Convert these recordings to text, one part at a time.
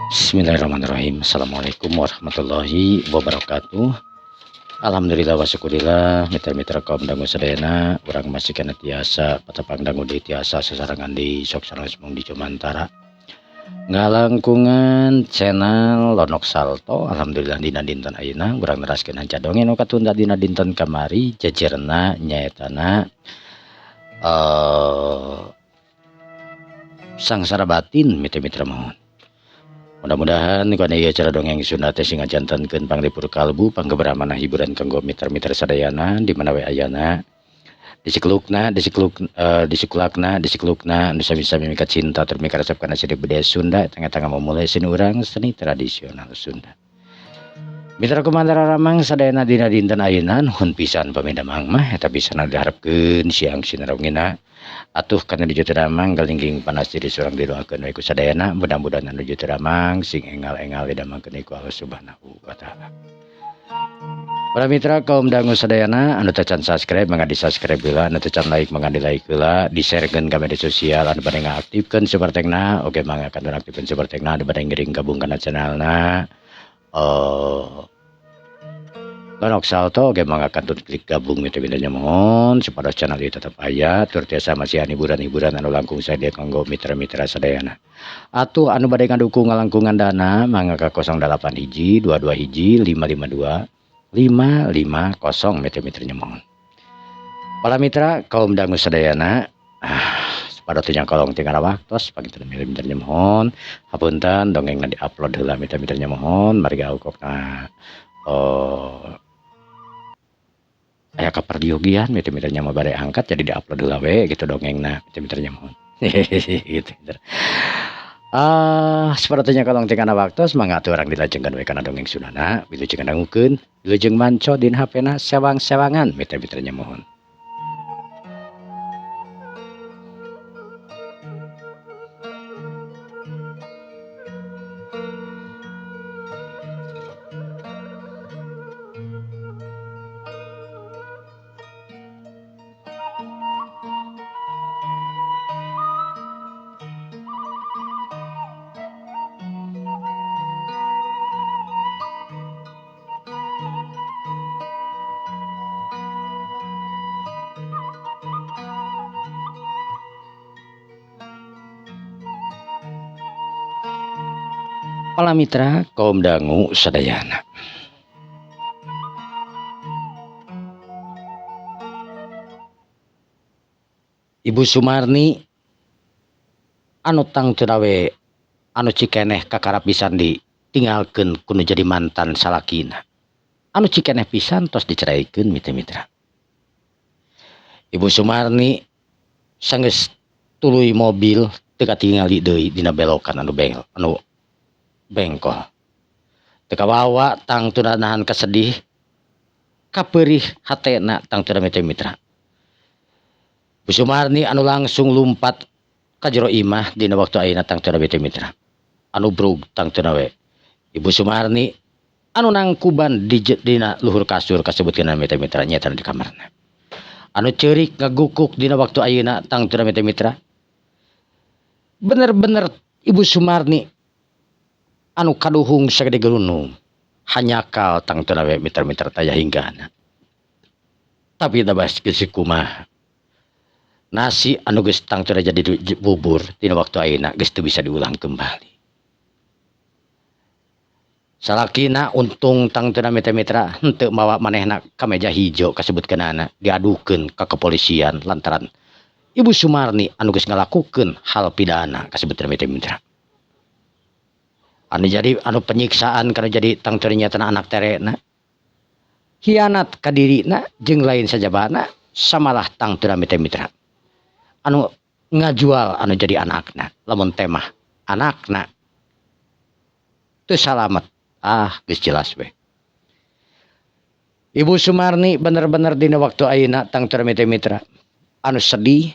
Bismillahirrahmanirrahim. Assalamualaikum warahmatullahi wabarakatuh. Alhamdulillah wa syukurillah, mitra-mitra kaum dangu sadayana, urang masih kana tiasa patepang dangu deui tiasa sasarengan di sok sareng semung di Jumantara ngalangkungan channel Lonok Salto. Alhamdulillah dina dinten ayeuna urang neraskeun hanca dongeng nu katunda dina dinten kamari, jejerna nyaetana sangsara batin mitra-mitra mohon. Mudah-mudahan kana ieu acara dongeng Sunda teh sing ngajantenkeun panglipur kalbu panggeberah hiburan kanggo mitra-mitra sadayana di mana we ayana, disiklukna disikluk disikulakna disiklukna anu sami-sami mika cinta tur mika resep kana seni budaya Sunda, tengah-tengah memulai seni urang seni tradisional Sunda. Mitra kumandara ramang sadayana dina dinten ayeuna nuhun pisan pamidamang mah eta pisan diharepkeun siang sinarongina atuh kana nuju teu damang galingging panas diri surang didoakeun we ku sadayana, mudah-mudahan anu teu damang sing engal-engal didamangkeun ku Allah Subhanahu wa taala. Para mitra kaum dangu sadayana anu teu can subscribe mangga di subscribe heula, anu teu can like mangga di like heula, di-sharekeun ka media sosial anu bade ngaaktifkeun sapertengna, oge mangga kantun aktifkeun sapertengna anu bade ngiring gabung kana channelna Lonok Salto, oge mangga kantun klik gabung mitra-mitranya mohon supaya channel ieu tetep aya tur tiasa masihan hiburan-hiburan anu langkung sae kanggo mitra-mitra sadayana. Atuh anu bade ngadukung ngalangkungan dana mangga ka 08 hiji 22 hiji 552 550 mitra-mitranya mohon. Para mitra kaum dangu sadayana, pada teu nyangkolong tinggal waktos panginten mitra-mitranya mohon hapunten dongengna di-upload heula mitra-mitranya mohon margi aukokna aya kaperdiogian mitra-mitranya mah bade angkat jadi di-upload heula we gitu dongengna mitra-mitranya mohon. Gitu. Sapertenya kalong tinggal waktos mangga atuh urang dilajengkeun we kana dongeng Sundana, wilujeng ngadangukeun, wilujeng manco dina HP-na sewang-sewangan mitra-mitranya mohon. Para mitra kaum dangu sadayana, Ibu Sumarni anu tangtuna we anu cikeneh kakarap pisan ditinggalkeun ku nu jadi mantan salakina, anu cikeneh pisan tos diceraikeun mitra-mitra. Ibu Sumarni sanggeus tuluy mobil teu katingali deui dina belokan anu bengkel anu bengkol. Teu kawawa tangtuna nahan kasedih kapeurih hatena tangtuna mitra-mitra. Bu Sumarni anu langsung lumpat ka jero imah dina waktu ayeuna tangtuna mitra-mitra. Anu brug tangtuna we. Ibu Sumarni anu nangkuban di dina luhur kasur kasebutkeun mitra-mitra nyaeta di kamarna. Anu ceurik ngagukuk dina waktu ayeuna tangtuna mitra-mitra. Bener-bener Ibu Sumarni anu kaduhung sagede gerunung hanyakal tangtuna we mitra-mitra taya hinggana. Tapi tabas geus kumaha nasi anu geus tangtuna jadi bubur dina waktu ayeuna geus teu bisa diulang kembali. Salakina untung tangtuna mitra-mitra henteu mawa manehna ka meja hijo kasebutkeunana diadukeun ka kepolisian lantaran Ibu Sumarni anu geus ngalakukeun hal pidana kasebutkeun mitra-mitra. Anu jadi anu penyiksaan kana jadi tangtuna nyatana anak terena hianat ka dirina jeung lain sajabana samalah tangtuna mitra-mitra anu ngajual anu jadi anakna lamun temah anakna teu salamet geus jelas we. Ibu Sumarni bener-bener dina waktu ayeuna tangtuna mitra-mitra anu sedih,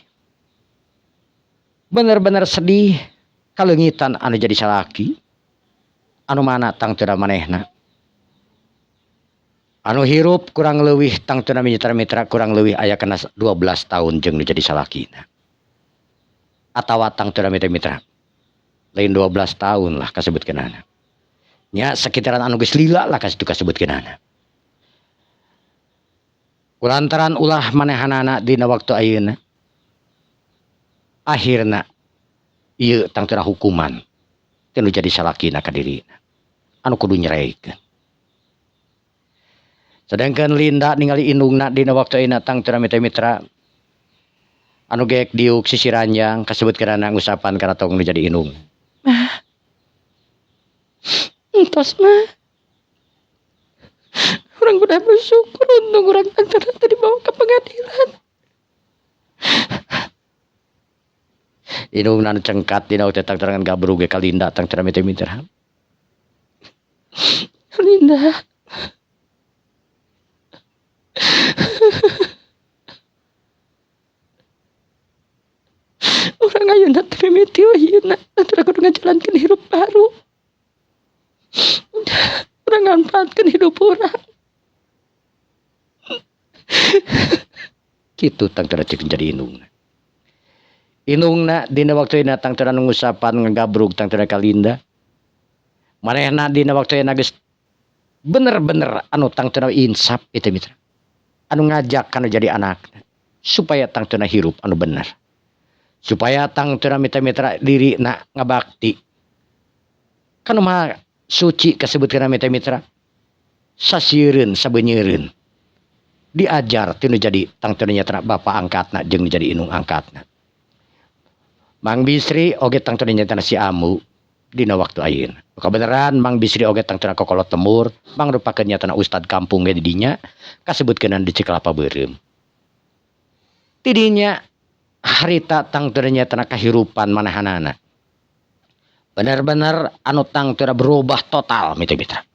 bener-bener sedih kaleungitan anu jadi salaki anu mana tangtuna manehna anu hirup kurang leuwih tangtuna mitra-mitra kurang leuwih aya kana 12 tahun jeung nu jadi salakina atawa tangtuna mitra-mitra Lain 12 tahun lah kasebutkeunana. Nya sekitaran anu geus lila lah kasitu kasebutkeunana. Kulantaran ulah manehanana dina waktu ayeuna akhirna ieu tangtuna hukuman teu nu jadi salakina ka dirina anu kudu nyeraikeun. Sedangkan Linda ningali indungna dina waktu ayeuna tangtuna mitra-mitra anu geek diuk sisi ranjang kasebutkeunana ngusapan kana tong nu jadi indung. Mah. Entos mah. Urang udah bersyukur untung urang tangtuna teu dibawa ke pengadilan. Indungna nu cengkat dina waktu tangtuna ngan gabrug ge ka Linda tangtuna mitra-mitra. Linda. Urang ayeuna teh mimiti ayeuna teh kudu ngajalankeun hirup baru. Urang nganfaatkeun hidup urang. Kitu tangtuna cek jadi indungna. Indungna dina waktu ayeuna tangtuna ngusapan ngagabrug tangtuna ka Linda. Manehna dina waktu ayeuna geus bener-bener anu tangtuna insaf itu mitra. Anu ngajak kanu jadi anakna supaya tangtuna hirup anu bener. Supaya tangtuna mitra-mitra diri na ngabakti. Kanu maha suci kasebutkeun mitra-mitra. Sasiereun sabeunyereun. Diajar tinu jadi tangtuna nyatana bapa angkatna jeung jadi indung angkatna. Mang Bisri oge tangtuna nyatana si Amu dina waktu ayeuna. Kabeneran Mang Bisri oge tangtuna kokolot lemur, mangrupakeun nyatana ustad kampung ge di dinya kasebutkeun di Cikalapa Beureum. Tidinya harita tangtuna nyatana kahirupan manahanana. Bener-bener anu tangtuna berubah total mitra-mitra.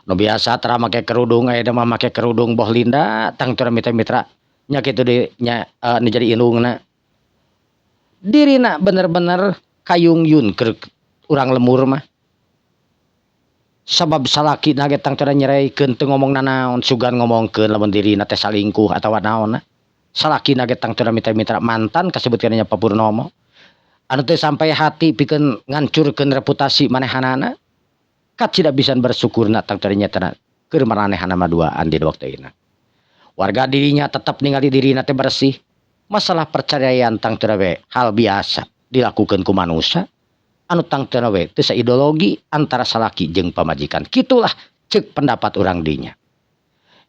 Nu biasa tara make kerudung ayeuna mah make kerudung boh Linda tangtuna mitra-mitra nya kitu deui nya nu jadi indungna. Dirina bener-bener kayungyun keur urang lemur mah. Sabab salaki na ge tangtuna nyeraikeun teu ngomong nanaon sugan ngomongkeun lamun dirina teh salingkuh atawa naonna. Salaki na ge tangtuna mitra-mitra mantan kasebutkeun nya Pak Purnomo. Anu teu sampai hati pikeun ngancurkeun reputasi manehanana. Kacida pisan bersyukurna tangtuna nyatana keur maranehana mah duaan dina waktu ayeuna. Warga dirinya tetep ningali dirina teh bersih. Masalah perceraian tangtuna we hal biasa dilakukeun ku manusia. Anu tangtuna we teu saideologi antara salaki jeung pamajikan. Kitulah ceuk pendapat urang dinya.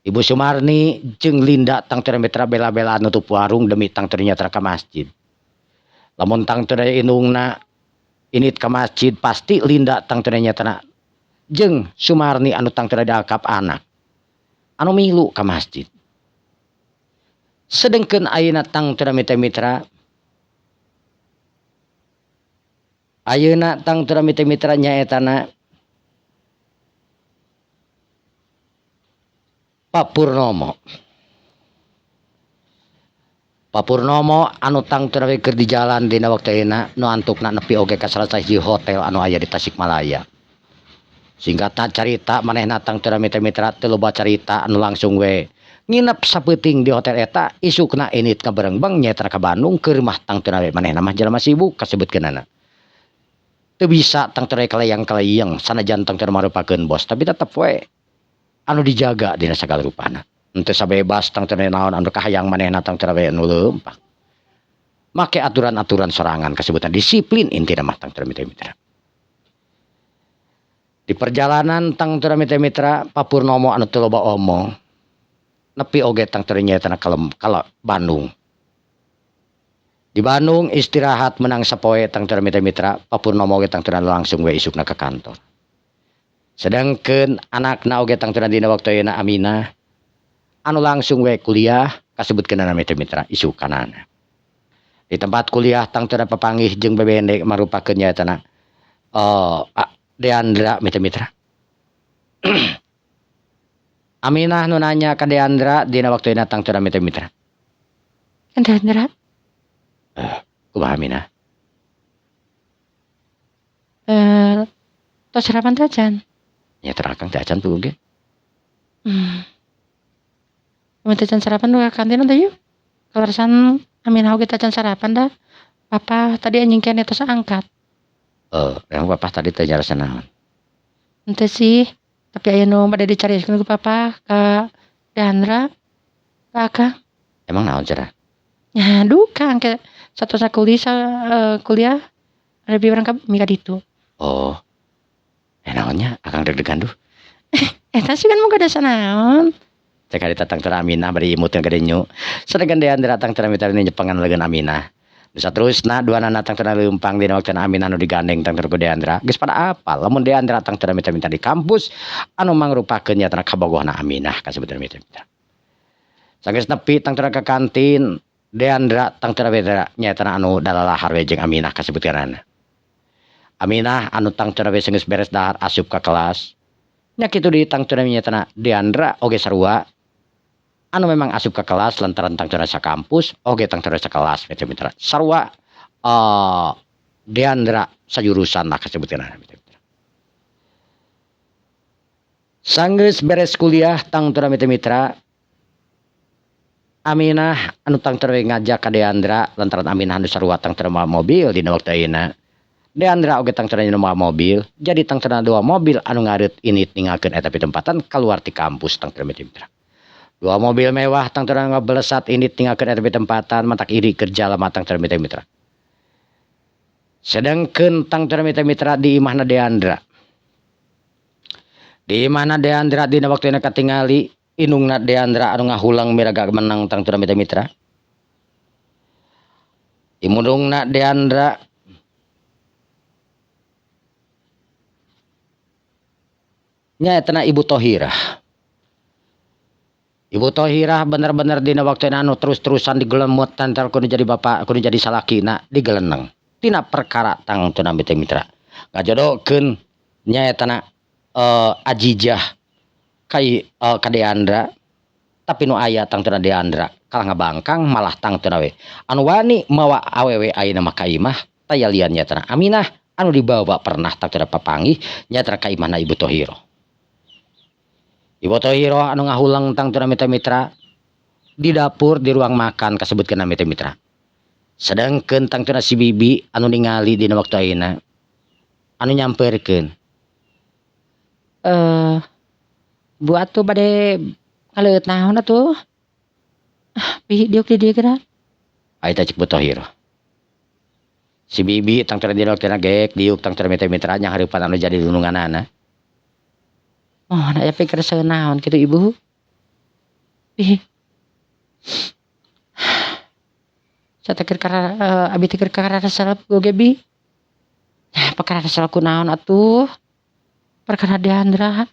Ibu Sumarni jeung Linda tangtuna mitra bela-belaan nutup warung demi tangtuna nyatra ka masjid. Lamun tangtuna indungna init ka masjid pasti Linda tangtuna nyatana jeung Sumarni anu tangtuna diakap anak anu milu ka masjid. Sedengkeun ayeuna tangtuna mitra-mitra ayeuna tangtuna mitra-mitra nyaetana Pak Purnomo. Pak Purnomo anu tangtuna we keur di jalan dina waktu ayeuna nu antukna nepi oge ka salah sahiji hotel anu aya di Tasikmalaya. Singkatna carita manehna tangtuna mitra-mitra teu loba carita anu langsung we nginep sapeuting di hotel eta isukna init kaberengbeng nyaeta ka Bandung keur mah tangtuna we manehna mah jelema sibuk kasebutkeunana. Teu bisa tangtuna kalayang-kalayang sanajan tangtuna marupakeun bos tapi tetep we anu dijaga dina sagala rupana. Henteu sabebas tangtuna naon anu kahayang manehna tangtuna we anu leumpang. Make aturan-aturan sorangan kasebutan disiplin intina mah tangtuna mitra-mitra. Di perjalanan tangtuna mitra-mitra Pak Purnomo anu teu loba omong nepi oge tangtuna nyaetana ka Bandung. Di Bandung istirahat menang sapoe tangtuna mitra-mitra Pak Purnomo oge tangtuna langsung we isukna ka kantor. Sedangkeun anakna oge tangtuna dina waktu ayeuna Aminah anu langsung we kuliah kasebutkeunana mitra-mitra isukanana. Di tempat kuliah tangtuna papanggih jeung bebende marupakeun nyaetana Deandra mitra-mitra. Aminah nu nanya ka Deandra dina waktu ayeuna tangtuna mitra-mitra. Deandra? Kumaha Aminah? Tos sarapan teh acan? Nya teh akang teh acan tuh ge. Mun teh acan sarapan nu ka kantin teh yuk. Kaleresan Aminah oge teh acan sarapan dah. Papa tadi anjing keneh tos angkat. Emang papa tadi teh nyarasa naon? Henteu sih, tapi aya nu bade dicarioskeun ku papa ka Deandra, ka Akang. Emang naon cenah? Nya duka engke satosna kuliah lebih urang ka bumi ka ditu. Oh. Naon nya Akang deg-degan duh. Eta sih kan moga dasa naon. Cek harita tangtara Aminah bari imut gede nyu. Sedangkan Deandra tangtara mitra ini nyepengan leungeun Aminah. Nu saterusna duanana tangtara leumpang dina waktuna Aminah nu digandeng tangtara ku Deandra. Geus pada apal lamun Deandra tangtara mitra minta di kampus anu mangrupakeun nyatana kabogohna Aminah kasebutna mitra mitra. Sanggeus nepi tangtara ka kantin Deandra tangtara mitra nyatana anu dalalahar we jeung Aminah kasebutkeunana. Aminah anu tangtara we sanggeus beres dahar asup ka kelas. Nya kitu deui tangtara nyatana Deandra oge sarua anu memang asup ka kelas lantaran tangtara sakampus oge tangtara sakelas mitra-mitra sarua, Deandra sajurusan lah kasebutkeunana mitra-mitra. Sanggeus beres kuliah tangtara mitra-mitra Aminah anu tangtara we ngajak ka Deandra lantaran Aminah anu sarua tangtara mawa mobil dina waktu ayeuna. Deandra oge tangtara mawa mobil jadi tangtara dua mobil anu ngareut init ninggalkeun eta pitempatan kaluar ti kampus tangtara mitra-mitra. Dua mobil mewah tangtara ngebelesat init ninggalkeun eta pitempatan matak iri kerja lama tangtara mitra-mitra. Sedangkeun tangtara mitra-mitra di imahna Deandra. Di imahna Deandra dina waktuna katingali indungna Deandra anu ngahulang miraga menang tangtara mitra-mitra. Imundungna Deandra nyaetana Ibu Tohirah. Ibu Tohirah bener-bener dina waktuna anu terus-terusan digelemut tantar kudu jadi bapak kudu jadi salakina digeleneng tina perkara tangtuna mitra-mitra. Ngajodohkeun nyaetana Ajijah ka Deandra tapi nu aya tangtuna Deandra kalah ngabangkang malah tangtuna we anu wani mawa awewe ayeuna mah ka imah taya lian nyaetana Aminah anu dibawa pernah tangtuna papanggih nyaetana ka imahna Ibu Tohirah. Ibu Tohirah anu ngahulang tangtuna mitra-mitra di dapur di ruang makan kasebutkeun mitra-mitra. Sedangkeun tangtuna si bibi anu ningali dina waktu ayeuna anu nyamperkeun. Bu atuh bade ngaleueut naon atuh? Ah, bi diuk di dieu geura. Aya teh cek Bu Tohirah. Si bibi tangtuna dina waktuna geek diuk tangtuna mitra-mitra nya hareupan anu jadi dununganana. Oh, aya pikir naon kitu ibu? Ih. Satekir kara abi teh keur karasel oge bi. Nah, perkara resel ku naon atuh? Perkara Deandra.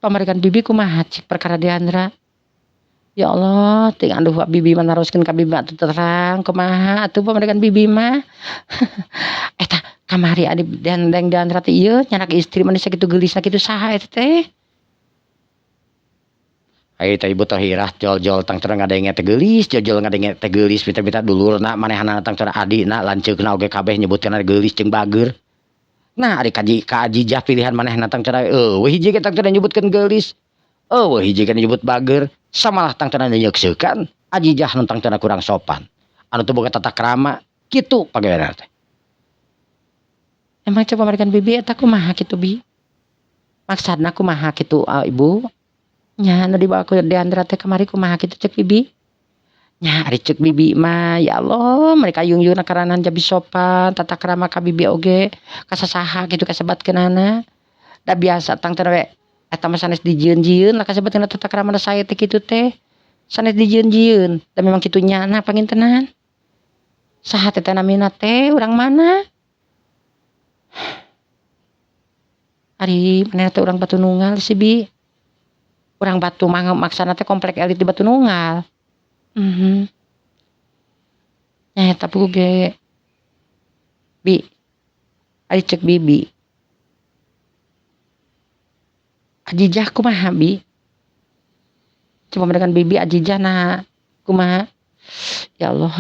Pamarikan bibi kumaha cik perkara Deandra? Ya Allah, ting aduh bibi mah naroskeun ka bibi atuh terang kumaha atuh pamarikan bibi mah. Eta kamari adi dendeng Deandra teh ieu nyanak istri mah sakitu geulisna kitu saha eta teh? Ai teh Ibu Tohirah jol-jol tangtara ngadenge teh geulis, jol-jol ngadenge teh geulis mita-mita dulurna manehna tangtara adina lanceukna oge kabeh nyebutkeun geulis jeung bager. Nah, ari ka Ajijah pilihan manehna tangtara eueuh hiji ge tangtara nyebutkeun geulis. Eueuh hiji ge nyebut bager, samalah tangtara nyekseukan Ajijah nu tangtara kurang sopan. Anu teu boga tata krama kitu pagaweana teh. Emang coba pamarikan bibi eta kumaha kitu bi? Maksudna kumaha kitu ibu? Nya anu dibawa ku Deandra teh kamari kumaha kitu cek bibi? Nya ari cek bibi mah ya Allah mereka yung-yung karanan jadi sopan tata krama ka bibi oge kasasaha kitu kasebatkeunana. Da biasa tangtara we eta mah sanes dijieun-jieun lah kasebatkeun tata krama sae teh kitu teh. Sanes dijieun-jieun da memang kitu nyana pangintenan. Saha teh namina teh urang mana? Ari manehna teh urang Batu Nunggal si bi. Urang Batu mah maksana teh komplek elit di Batu Nunggal. Eta ge bi ari cek bibi. Ajijah kumaha bi? Coba mendengar bibi Ajijah nah kumaha? Ya Allah.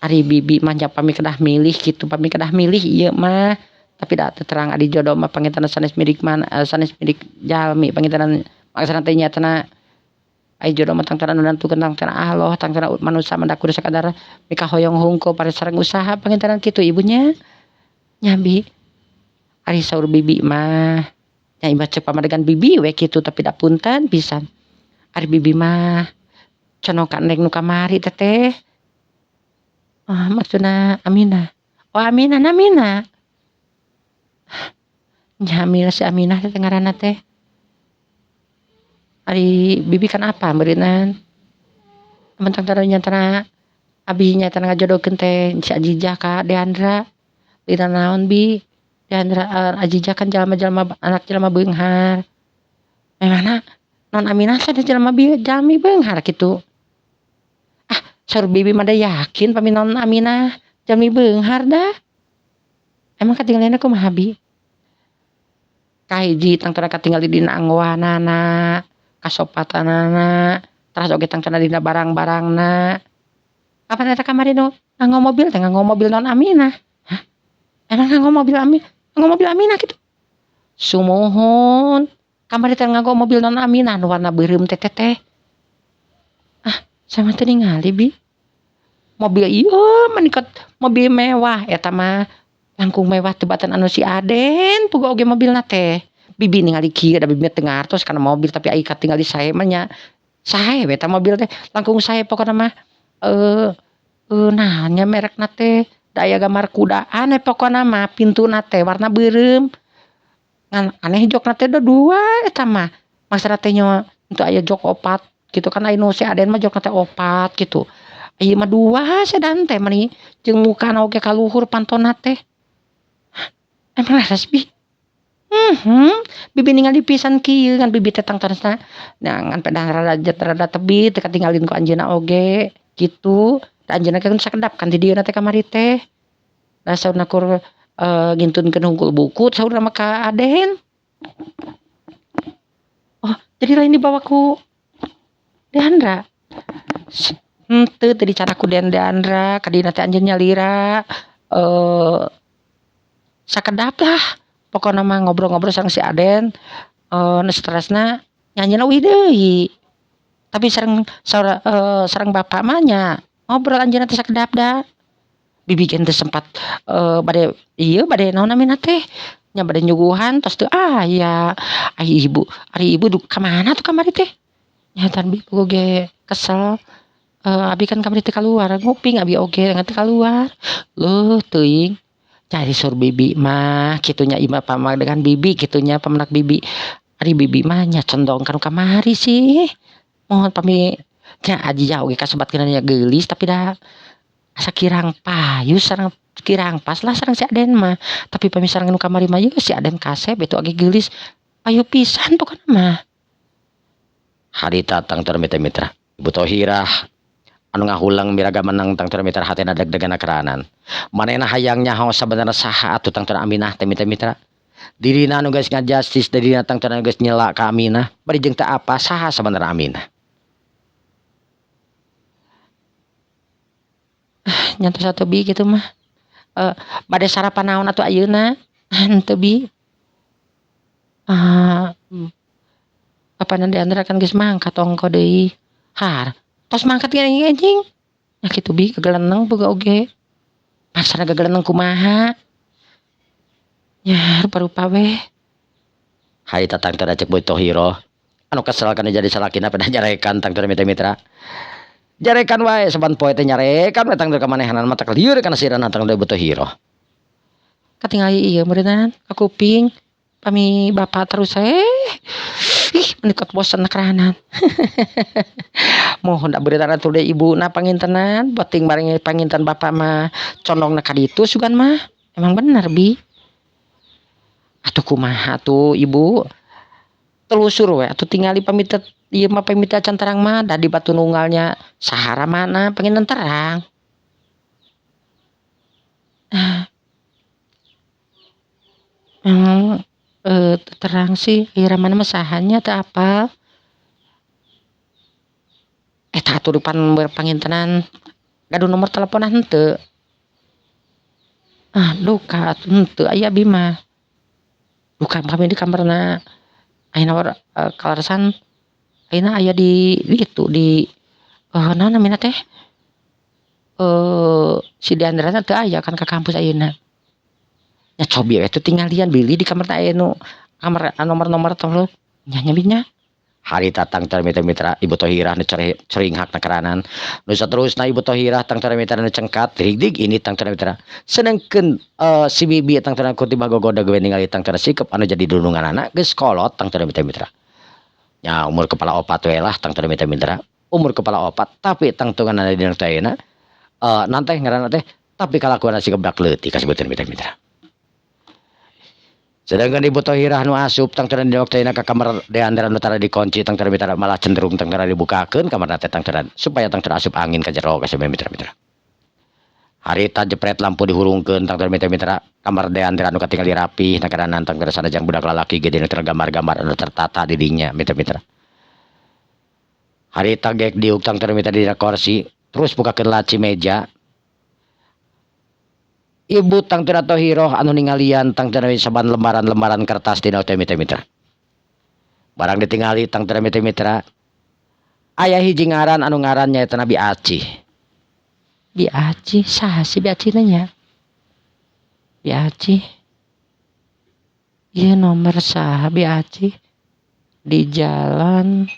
Ari bibi mah nya pami kedah milih kitu, pami kedah milih ieu mah. Tapi da teu terang ari jodoh mah panginten sanes milik mana, sanes milik jalmi panginten maksana teh nyatana Ai jodoh mah tangtana nu nantukeun tangtana Allah, tangtana manusa mah da kudu sakadar mikahoyong hungkul pada sareng usaha pangintenan kitu ibu nya. Nya bi, ari saur bibi mah nya ieu mah ceuk pamadegan bibi we kitu tapi da punten pisan. Ari bibi mah condong ka neng nu kamari teteh. Oh, maksudna Aminah. Oh Aminah namina. Nya Aminah si Aminah teh ngaranna teh. Ari bibi kan apa meureunan. Mentang tara nyantana abi nyatana ngajodohkeun teh si Ajijah ka Deandra. Dina naon bi? Deandra Ajijah kan jalma-jalma anak jalma beunghar. Memangna non Aminah teh jalma jalmi beunghar kitu. Ah, saur bibi mah da yakin pami non Aminah jalmi beunghar dah. Emang katinggalina kumaha bi? Kahiji tangtana katinggali dina anggoanana, kasopatanana, teras oge tangtana dina barang-barangna. Kapan eta kamari nu nganggo mobil teh nganggo mobil non Aminah. Hah? Emang nganggo mobil nganggo mobil Aminah kitu? Sumuhun. Kamari teh nganggo mobil non Aminah nu warna beureum teh teteh. Ah, sama teu ningali bi. Mobil ieu menikat mobil mewah eta mah langkung mewah tebatan anu si Aden puguh oge mobilna teh. Bibi ningali kieu da bibi teu ngartos kana mobil tapi ai katingali sae mah nya sae we eta mobil teh langkung sae pokona mah naon nya merekna teh da aya gambar kudaan we pokona mah pintuna teh warna beureum. Ngan aneh jokna teh da dua eta mah. Maksudna teh nya teu aya jok opat kitu kan aya nu si Aden mah jokna teh opat kitu. Ieu mah dua sedan teh mani jeung mukana oge ka luhur pantona teh. Emang leres bi? Bibi ningali pisan kieu ngan bibi teh tangtosna nah ngan pedah rada tebi teu katinggalin ku anjeunna oge kitu. Da anjeunna kan sakedap kan di dieu teh kamari teh. Da saurna kur ngintunkeun hungkul buku saurna mah ka Aden. Oh, jadi lain dibawa ku Deandra. Henteu teu dicanak ku Deandra, ka dina teh anjeun nyalira sakedap lah pokona mah ngobrol-ngobrol sareng si Aden nu stresna nya anjeunna uih deui. Tapi sareng sareng bapak mah nya ngobrol anjeunna teh sakedap da. Bibi ge teu sempat bade ieu bade naon namina teh nya bade nyuguhan tos teu aya. Ari ibu ka mana tuh kamari teh? Nya tan bi oge kesel. Abi kan kamari teh kaluar nguping abi oge ngan teu kaluar. Leuh teuing. Cari sur bibi mah kitunya ima pamadegan bibi kitunya pamenak bibi. Ari bibi mah nya condong ka nu kamari sih. Mohon pami nya Ajijah oge kasebatkeun nya geulis tapi da asa kirang payu sareng kirang pas lah sareng si Aden mah. Tapi pami sareng nu kamari mah ieu si Aden kasep itu oge geulis payu pisan pokona mah. Harita tangtor mitra-mitra. Ibu Tohirah anu ngahulang miraga menang tangtor mitra hatena deg-degan keranan. Manehna hayang nyaho sabenerna saha atuh tangtor Aminah teh mitra-mitra. Dirina anu geus ngajastis dirina tangtor anu geus nyela ka Aminah bari jeung teu apa saha sabenerna Aminah. Nyantos atuh bi kitu mah. Bade sarapan naon atuh ayeuna? Henteu bi. Apana Deandra kan geus mangkat ongko deui. Har, tos mangkat ge anjing. Nah kitu bi gegeleneng boga oge. Maksana gegeleneng kumaha? Nya rupa-rupa we. Harita tangtor cek Boy Tohiro. Anu kesel kana jadi salakina pedah nyarekan tangtor mitra-mitra. Jarekan wae saban poe teh nyarekan we tangtor ka manehanan mah teh lieur kana sirana tangtor Boy Tohiro. Katingali ieu meureunnan ka kuping pami bapak terus ih menikat bosen keranan. Mohon da beureunan atuh deui ibuna pangintenan penting bareng panginten bapak mah condongna ka ditu sugan mah. Emang bener bi. Atuh kumaha atuh ibu? Telusur we atuh tingali pamit ieu mah pamit acan terang mah da di batu nunggalnya sahara mana panginten terang. Memang terang sih ieu mana mah sahanya teu apal. Eta atuh depan pangintenan gaduh nomor telepon henteu. Ah duka atuh henteu aya abi mah. Duka kami di kamarna ayeuna kaleresan Ayeuna aya di ditu di naon namina teh si Deandra teh aya kan ka kampus ayeuna. Nya cobi we teh tinggalian bilih di kamar teh aya nu kamar nomor-nomor teh nya nya bi nya. Harita tangtara mitra-mitra Ibu Tohirah nu ceringhak na keranan. Nu saterusna Ibu Tohirah tangtara mitra nu cengkat dig ini tangtara mitra. Sedengkeun si bibi tangtara ku tiba gogoda we ningali tangtara sikep anu jadi dununganana geus kolot tangtara mitra-mitra. Nya umur kepala opat we lah tangtara mitra-mitra. Umur kepala opat tapi tangtunganana dina teh ayeuna nanteh ngaranna teh tapi kalakuanna sikep dak leutik kasebutan mitra-mitra. Sedangkan Ibu Tohirah nu asup tangtara dina waktu ayeuna ka kamar Deandra nu tara dikunci tangtara mitra malah cenderung tangtara dibukakeun kamarna teh tangtara supaya tangtara asup angin ka jero ka mitra-mitra. Harita jepret lampu dihurungkeun tangtara mitra-mitra kamar Deandra nu katingali rapih nakaranan tangtara sanajan budak lalaki ge dina gambar-gambar anu tertata di dinya mitra-mitra. Harita gek diuk tangtara mitra dina kursi terus bukakeun laci meja. Ibu tangtara Tohiroh anu ningalian tangtara saban lembaran-lembaran kertas dina teh mitra-mitra. Barang ditingali tangtara mitra-mitra aya hiji ngaran anu ngaran nyaeta Nabi Acih. Bi Acih saha sih Bi Acih nya? Bi Acih. Ieu nomor saha Bi Acih? Di jalan.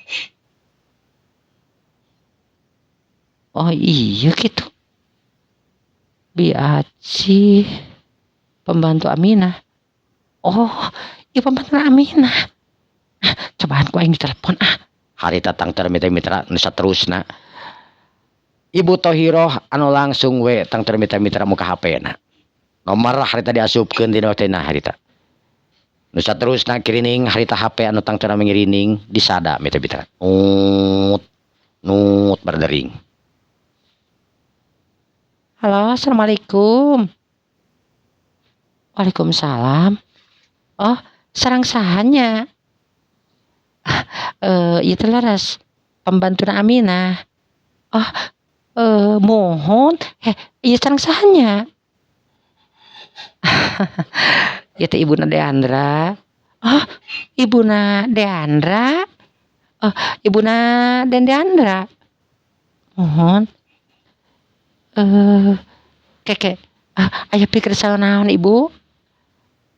Oh iya gitu. Bi Acih pembantu Aminah. Oh, iya pembantu Aminah. Cobaan ku aing ditelepon ah. Harita tangtara mitra-mitra nu saterusna. Ibu Tohiroh anu langsung we tangtara mitra-mitra muka HP-na. Nomor harita diasupkeun dina waktuna harita. Nu saterusna kirining harita HP anu tangtara mengirining disada mitra-mitra. Nut nut berdering. Halo, assalamualaikum. Waalaikumsalam. Oh, sarang sahanya. Ieu teh leres pembantu Aminah. Oh, mohon. Ieu sarang sahanya. Ieu teh ibuna Deandra. Oh, ibuna Deandra. Oh, ibuna Den Deandra. Mohon. Keke, aya pikir naon ibu?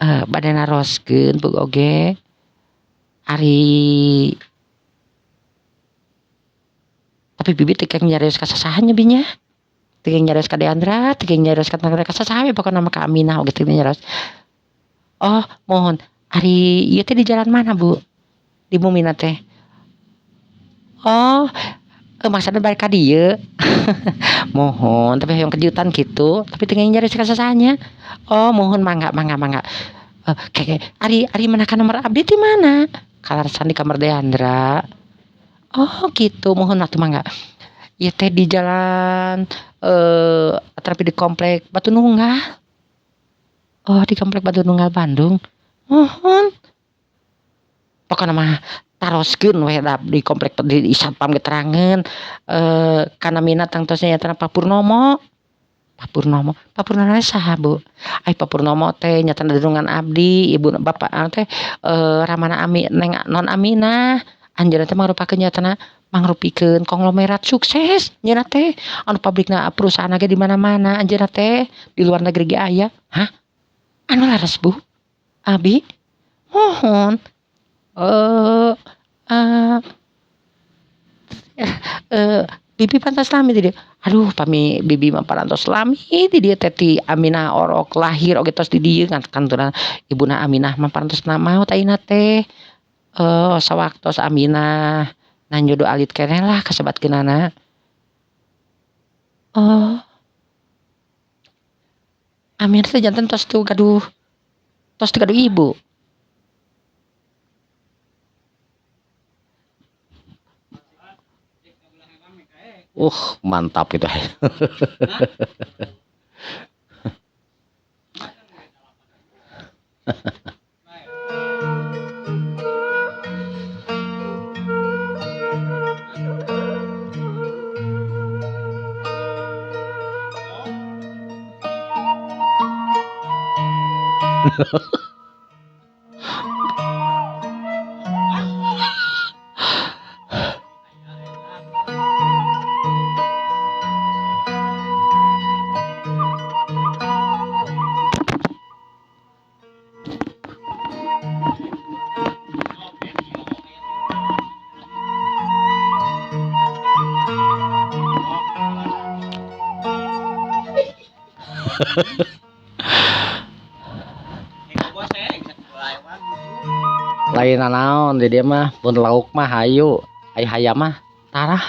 Bade naroskeun pug oge. Ari tapi bibi teh keng nyarios ka sasaha nya bi nya. Teu keng nyarios ka Deandra, teu keng nyarios ka sasaha we pokona mah ka Aminah oge teu nyarios. Oh, mohon. Ari ieu teh di jalan mana, Bu? Di bumina teh. Oh, maksudna balik ka dieu. Mohon, tapi hoyong kejutan gitu, tapi teu nyarios ka sasaha nya. Oh, mohon mangga mangga mangga. Keke, ari ari mana ka nomor abdi di mana? Kalarsan di kamar Deandra. Oh, gitu, mohon atuh mangga. Ieu teh di jalan tapi di komplek Batu Nunggal. Oh, di komplek Batu Nunggal Bandung. Mohon. Pokona mah taroskeun we da di komplek di satpam keterangan kana mina tangtosna nyaeta Pak Purnomo. Pak Purnomo. Pak Purnomo saha, Bu? Ai Pak Purnomo teh nyata dunungan abdi, ibu bapak teh ramana Ami Neng Non Aminah. Anjeunna teh mangrupakeun nyatana mangrupikeun konglomerat sukses nyeuna teh anu pabrikna perusahaan ge di mana-mana anjeunna teh di luar negeri ge aya. Hah? Anu laras, Bu? Abi? Mohon. Bibi pantas lami di dieu. Aduh, pami bibi mah parantos lami di dieu teh ti Aminah orok lahir oge tos di dieu ngan kantunan ibuna Aminah mah parantos maot ayeuna teh. Sawaktos Aminah nanjodo alit keneh lah kasebatkeunana. Oh. Aminah teh janten tos teu gaduh ibu. Mantap gitu. Lain naon di dia mah pun lauk mah hayu, ai hayam mah tarah.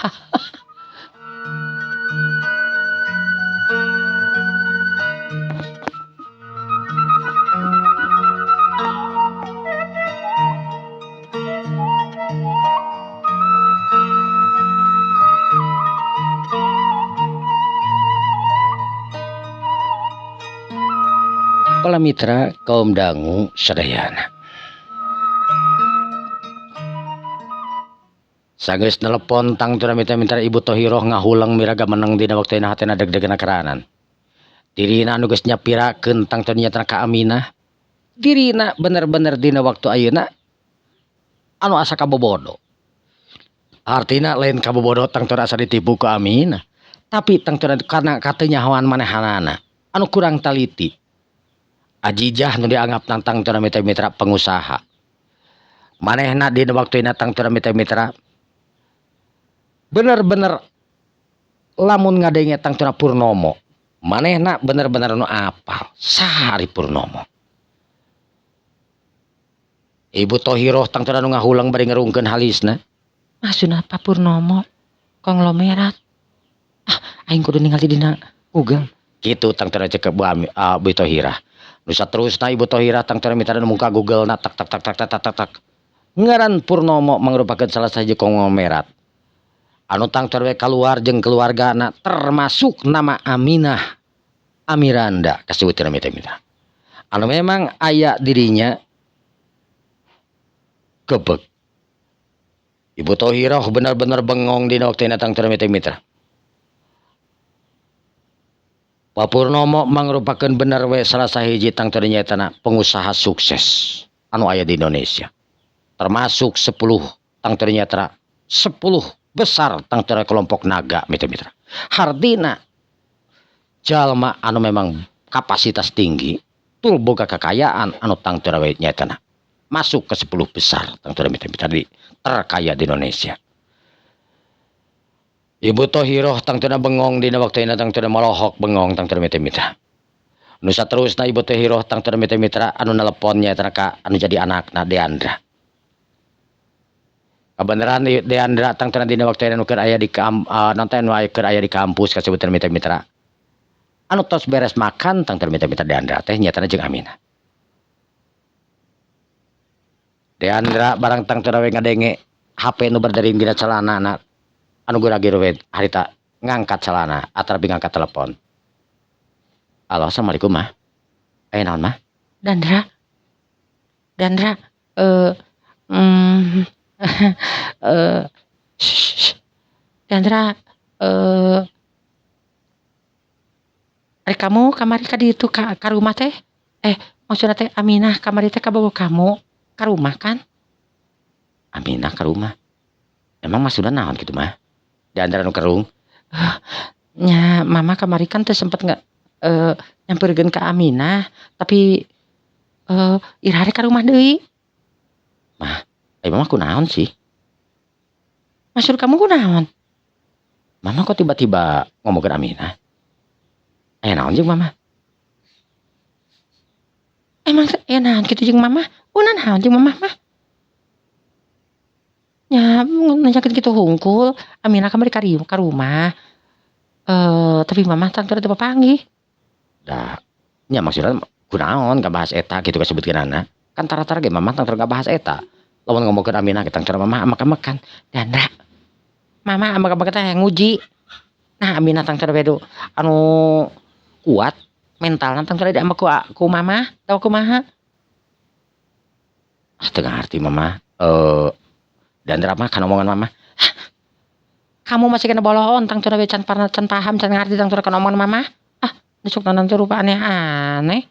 Para mitra kaum dangu sadayana. Sanggeus nelepon tangtuna mitra-mitra Ibu Tohiroh ngahulang miraga menang dina waktuna hatena deg-degan keranan. Dirina anu geus nyapirakeun tangtuna nyatana ka Aminah. Dirina bener-bener dina waktu ayeuna anu asa kabobodo. Artina lain kabobodo tangtuna asa ditipu ku Aminah, tapi tangtuna karena katenyahoan manehanana anu kurang taliti. Ajijah nu dianggap tangtuna mitra-mitra pengusaha. Manehna dina waktuna tangtuna mitra-mitra bener-bener lamun ngadenge tangtuna Purnomo, manehna bener-bener nu apal saha ari Purnomo. Ibu Tohiroh tangtuna nu ngahulang bari ngerungkeun halisna. Maksudna Pak Purnomo konglomerat. Ah, aing kudu ningali dina Google. Kitu tangtuna cek Bu Tohirah. Nu saterusna Ibu Tohirah tangtuna mitra nu muka Google na tak tak tak tak tak tak tak tak. Ngaran Purnomo mangrupakeun salah sahiji konglomerat. Anu tangtuna we kaluar jeung keluargana termasuk nama Aminah Amiranda kasebutna mitra-mitra. Anu memang aya dirinya kebek. Ibu Tohiroh benar-benar bengong dina waktuna tangtuna mitra-mitra. Pak Purnomo mangrupakeun bener we salah sahiji tangtuna nyaetana pengusaha sukses anu aya di Indonesia. Termasuk 10 tangtuna nyaetana 10 besar tangtuna kelompok naga mitra-mitra. Hardina jalma anu memang kapasitas tinggi tur boga kekayaan anu tangtuna we nyaetana masuk ke 10 besar tangtuna mitra-mitra di terkaya di Indonesia. Ibu Tohiroh tangtuna bengong dina waktuna tangtuna molohok bengong tangtuna mitra-mitra. Nu saterusna Ibu Tohiroh tangtuna mitra-mitra anu nelepon nyaetana ka anu jadi anakna Deandra. Kabeneran Deandra tangtuna dina waktuna nu keur aya di nonton nu keur aya di kampus kasebutan mitra-mitra. Anu tos beres makan tangtuna mitra-mitra Deandra teh nyaetana jeung Aminah. Deandra barang tangtuna we ngadenge HP nu berdering dina celanana anu guragir we harita ngangkat celana atarapi ngangkat telepon. Halo, assalamualaikum mah. Aya naon mah? Dandra. Dandra, Dandra, ari kamu kamari ka ditu ka rumah teh? Maksudna teh Aminah kamari teh kabawa kamu ka rumah kan? Aminah ka rumah. Emang maksudna naon kitu mah? Deandra nu kerung. Nya mama kamari kan teh sempet nggak nyamperkeun ka Aminah, tapi iraha ka rumah deui. Mah, mama kunaon sih? Maksud kamu kunaon? Mama kok tiba-tiba ngomongkeun Aminah? Naon jeung mama? Emang naon kitu jeung mama? Unan naon jeung mama mah? Nya nanyakeun kitu hungkul, Aminah kamari ka rumah. Tapi mama tangtuna teu papanggih. Da, nya maksudna kunaon ngabahas eta kitu kasebutkeunana. Kan tara-tara ge mama tangtuna ngabahas eta. Lamun ngomongkeun Aminah ge tangtuna mama amak-amakan. Dandra. Mama amak-amakan teh nguji. Nah, Aminah tangtuna we anu kuat mentalna tangtuna diambek ku mama atawa kumaha? Ah, teu ngarti mama. Dandra mah kana omongan mama. Hah? Kamu masih kena bolohon tangtuna we can paham can ngarti tangtuna kana omongan mama. Ah, nusuk nanti rupa aneh-aneh.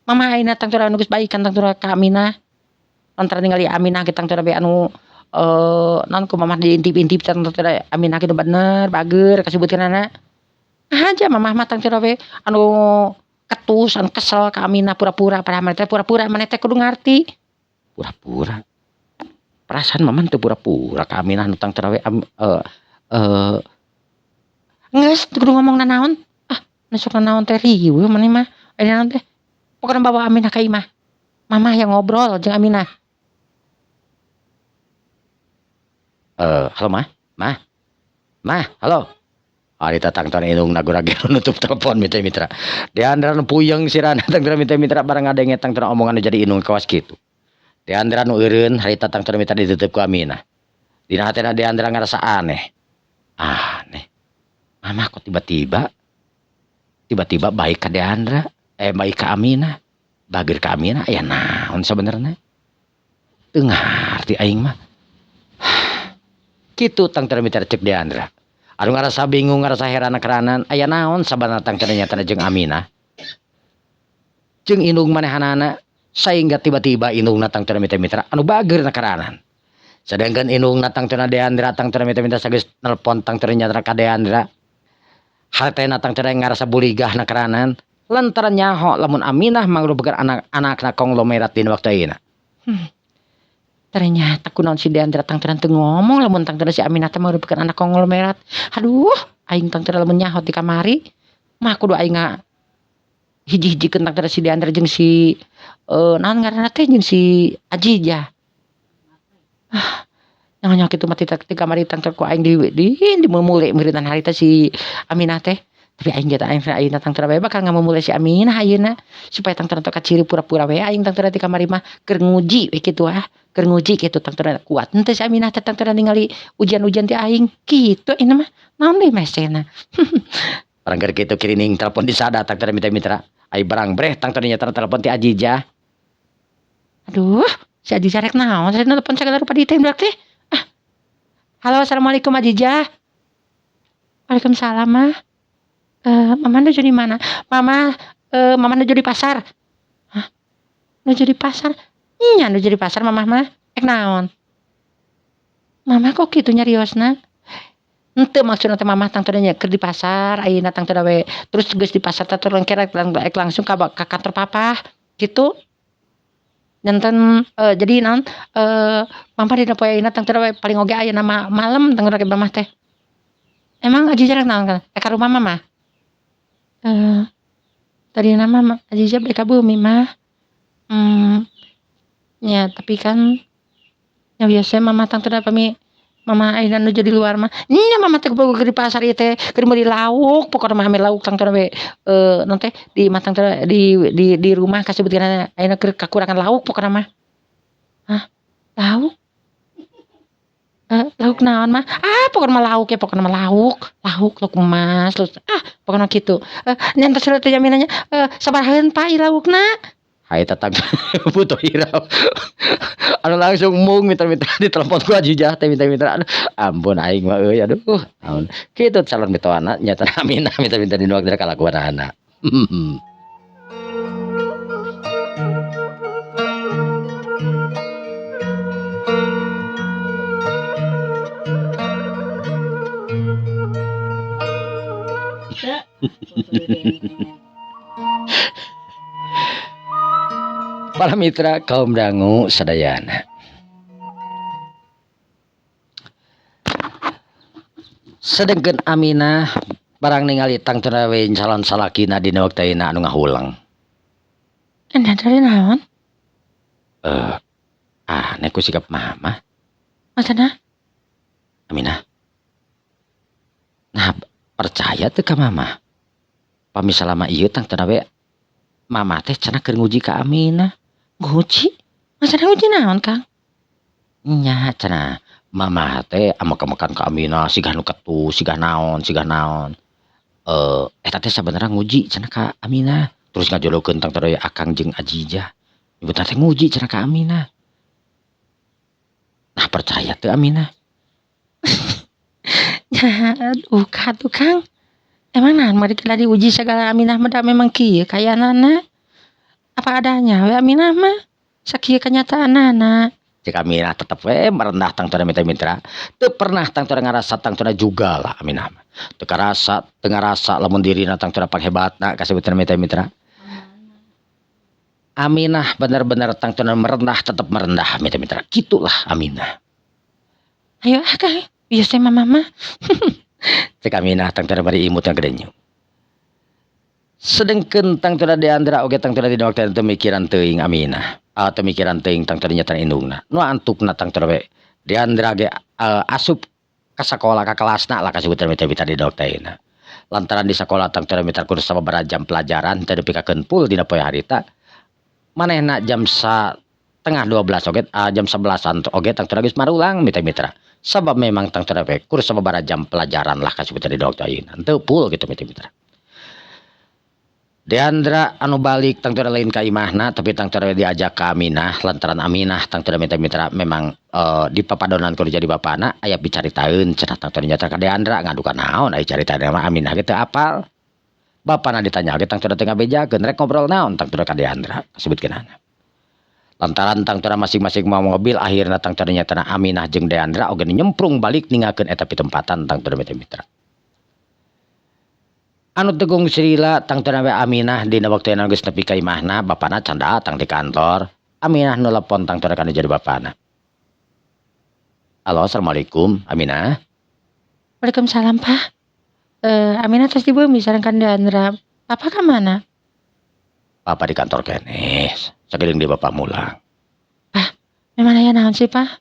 Mama ayeuna tangtuna anu geus baikan tangtuna ka Aminah. Lantaran ningali Aminah ge tangtuna we anu naon ku mama diintip-intip tangtuna Aminah ge bener bager kasebutkeunana. Aja mama mah tangtuna we anu ketus anu kesel ka Aminah pura-pura padahal maneh teh pura-pura maneh teh kudu ngarti. Pura-pura. Perasaan mama teu pura-pura ka Aminah nu tangtuna we geus kudu ngomong nanaon. Ah, Nu sok nanaon teh riweuh maneh mah. Aya naon teh? Pokona bawa Aminah ka imah. Mamah yang ngobrol jeung Aminah. Halo mah, mah, mah, halo. Ari tatangton indungna gura-gero nutup telepon mitra mitra. Deandra nu puyeng sirana tangtona mitra mitra barang ngadenge tangtona omongan nu jadi indung kawas kitu. Deandra nu eureun harita tangtona mitra ditutup ku Aminah. Dina hatena Deandra ngarasa aneh. Aneh. Mamah kok tiba-tiba tiba-tiba baik ka Deandra, baik ka Aminah. Bageur ka Aminah aya naon sabenerna? Teu ngarti aing mah. Kitu tangtona mitra cek Deandra. Anu ngarasa bingung, ngarasa heran keranan, aya naon sabenerna tangtona nyatana jeung Aminah. Jeung indung manehanana sehingga tiba-tiba indungna tangtona mitra mitra anu bageur na keranan. Sedangkan indungna tangtona Deandra tangtona mitra mitra sageus nelpon tangtona nyatana ka Deandra. Hartena tangtona ngarasa buligah na keranan lantaran nyaho lamun Aminah mangrupakeun anak-anakna konglomerat dina waktu ayeuna. Ternyata kunaon si Deandra tangtona teu ngomong lamun tangtona si Aminah teh mangrupakeun anak konglomerat. Aduh, aing tangtona lamun nyaho ti kamari mah kudu aing hiji-hijikeun tangtona si Deandra jeung si naon ngaranna teh jeung si Ajijah. Ah, nyaho kitu mah ti kamari tangtona ku aing di dimumule meureunan harita si Aminah teh. Tapi aing ge aing ayeuna tangtona bae bakal ngamumule si Aminah ayeuna supaya tangtona teh kaciri pura-pura we aing tangtona ti kamari mah keur nguji we kitu ah. Keur nguji kitu tangtona kuat henteu si Aminah teh tangtona ningali ujian-ujian ti aing kitu ini mah naon deui mesena. Barang keur kitu kirining telepon disada tangtona mitra-mitra. Ai barang breh tangtona nyata telepon ti Ajijah. Aduh, si Ajijah rek naon saya telepon sagala rupa di teh budak teh. Ah. Halo, assalamualaikum Ajijah. Waalaikumsalam mah. Mama nuju di mana? Mama mama nuju di pasar. Hah? Nuju di pasar? Nya nuju di pasar mamah mah. Ek naon? Mama kok kitu nyariosna? Henteu maksudna teh mamah tangtona nya keur di pasar, ayeuna tangtona we. Terus geus di pasar teh turun kerek langsung ka kantor papa kitu. Nyanten jadi naon mama dina poe ayeuna tangtona we paling oge ayeuna malam tangtona ke mamah teh. Emang Ajijah rek naon kan? Ka rumah mama? Tadi nama Ajijah beli ka bumi mah. Ya tapi kan ya biasa mama tangtona pami mama ayeuna nuju di luar mah. Nya mama teh keur di pasar ieu teh keur meuli lauk, pokona mah ame lauk tangtona we naon teh di imah tangtona di rumah kasebutkeun ayeuna keur kakurangan lauk pokona mah. Hah? Lauk? Lauk naon mah? Ah, pokona mah lauk ya, pokona mah lauk. Lauk, lauk emas, lauk, ah, pokona kitu. Nyantos teh jaminannya, sabarahaeun Pak ieu laukna? Hai tatang butuh hirau. Anu langsung mung mitra-mitra di telepon ku Ajijah teh mitra-mitra. Aduh, ampun aing mah euy aduh. Naon kitu calon mitoana nyata Aminah mitra-mitra di waktu kalakuanana. Para mitra kaum dangu sadayana. Sedengkeun Aminah barang ningali tangtona we calon salakina dina waktu ayeuna anu ngahulang. Enda dari naon? Aneh ku sikap mama. Maksudna? Aminah. Nah, percaya teu ka mama? Pami salama ieu tangtona we mama teh cenah keur nguji ka Aminah. Nguji? Maksudna nguji naon, Kang? Nya cenah mama teh amek-amekan ka Aminah sigah nu ketu, sigah naon, sigah naon. Eta teh sabenerna nguji cenah ka Aminah. Terus ngajolokeun tangtona we Akang jeung Ajijah. Nyebutna teh nguji cenah ka Aminah. Nah, percaya teu Aminah? Ya, aduh, katuh Kang. Emang naon mah dikira diuji segala Aminah mah da memang kieu kayanana. Apa adanya we Aminah mah. Sakieu kenyataanana. Cek Aminah tetep we merendah tangtona mitra-mitra. Teu pernah tangtona ngarasa tangtona juga lah Aminah mah. Teu karasa, teu ngarasa lamun dirina tangtona panghebatna kasebutna mitra-mitra. Aminah bener-bener tangtona merendah tetep merendah mitra-mitra. Gitulah Aminah. Ayo ah Kang, bieu teh mama mah. Cek Aminah tangtona bari imut ngagedenyu. Sedengkeun tangtuna Deandra oge tangtuna dina waktu teu mikiran teuing Aminah. Ah, teu mikiran teuing tangtuna nyata indungna. Nu antukna tangtuna we Deandra ge asup ka sakola ka kelasna lah kasebut mitra-mitra dina waktu ayeuna. Lantaran di sakola tangtuna mitra kudu sababaraha jam pelajaran teu nepi ka full dina poe harita. Manehna jam 11.30 oge, jam 11-an oge tangtuna geus marulang mitra-mitra. Sabab memang tangtuna we kudu sababaraha jam pelajaran lah kasebut dina waktu ayeuna. Teu full gitu mitra-mitra. Deandra anu balik tangtuna lain ka imahna tapi tangtuna diajak ka Aminah lantaran Aminah tangtuna mitra-mitra memang di papadonan kudu jadi bapana aya picaritaeun cenah tangtuna nyata ka Deandra ngaduka naon aya carita mah Aminah ge teu apal. Bapana ditanya ge tangtuna teu ngabejakeun rek ngobrol naon tangtuna ka Deandra kasebutkeunana. Lantaran tangtuna masing-masing mawa mobil akhirna tangtuna nyatana Aminah jeung Deandra oge nyemprung balik ninggalkeun eta pitempatan tangtuna mitra-mitra. Anu tegung Srila tangtuna we Aminah dina waktu geus nepi ka imahna bapana can datang di kantor. Aminah nelepon tangtuna kana jadi bapana. Halo, assalamualaikum Aminah. Waalaikumsalam, Pak. Aminah tos di bumi sareng kan Deandra. Papa ka mana? Papa di kantor keneh. Sakedeung di bapak mulang. Pah, memang aya naon sih, Pak?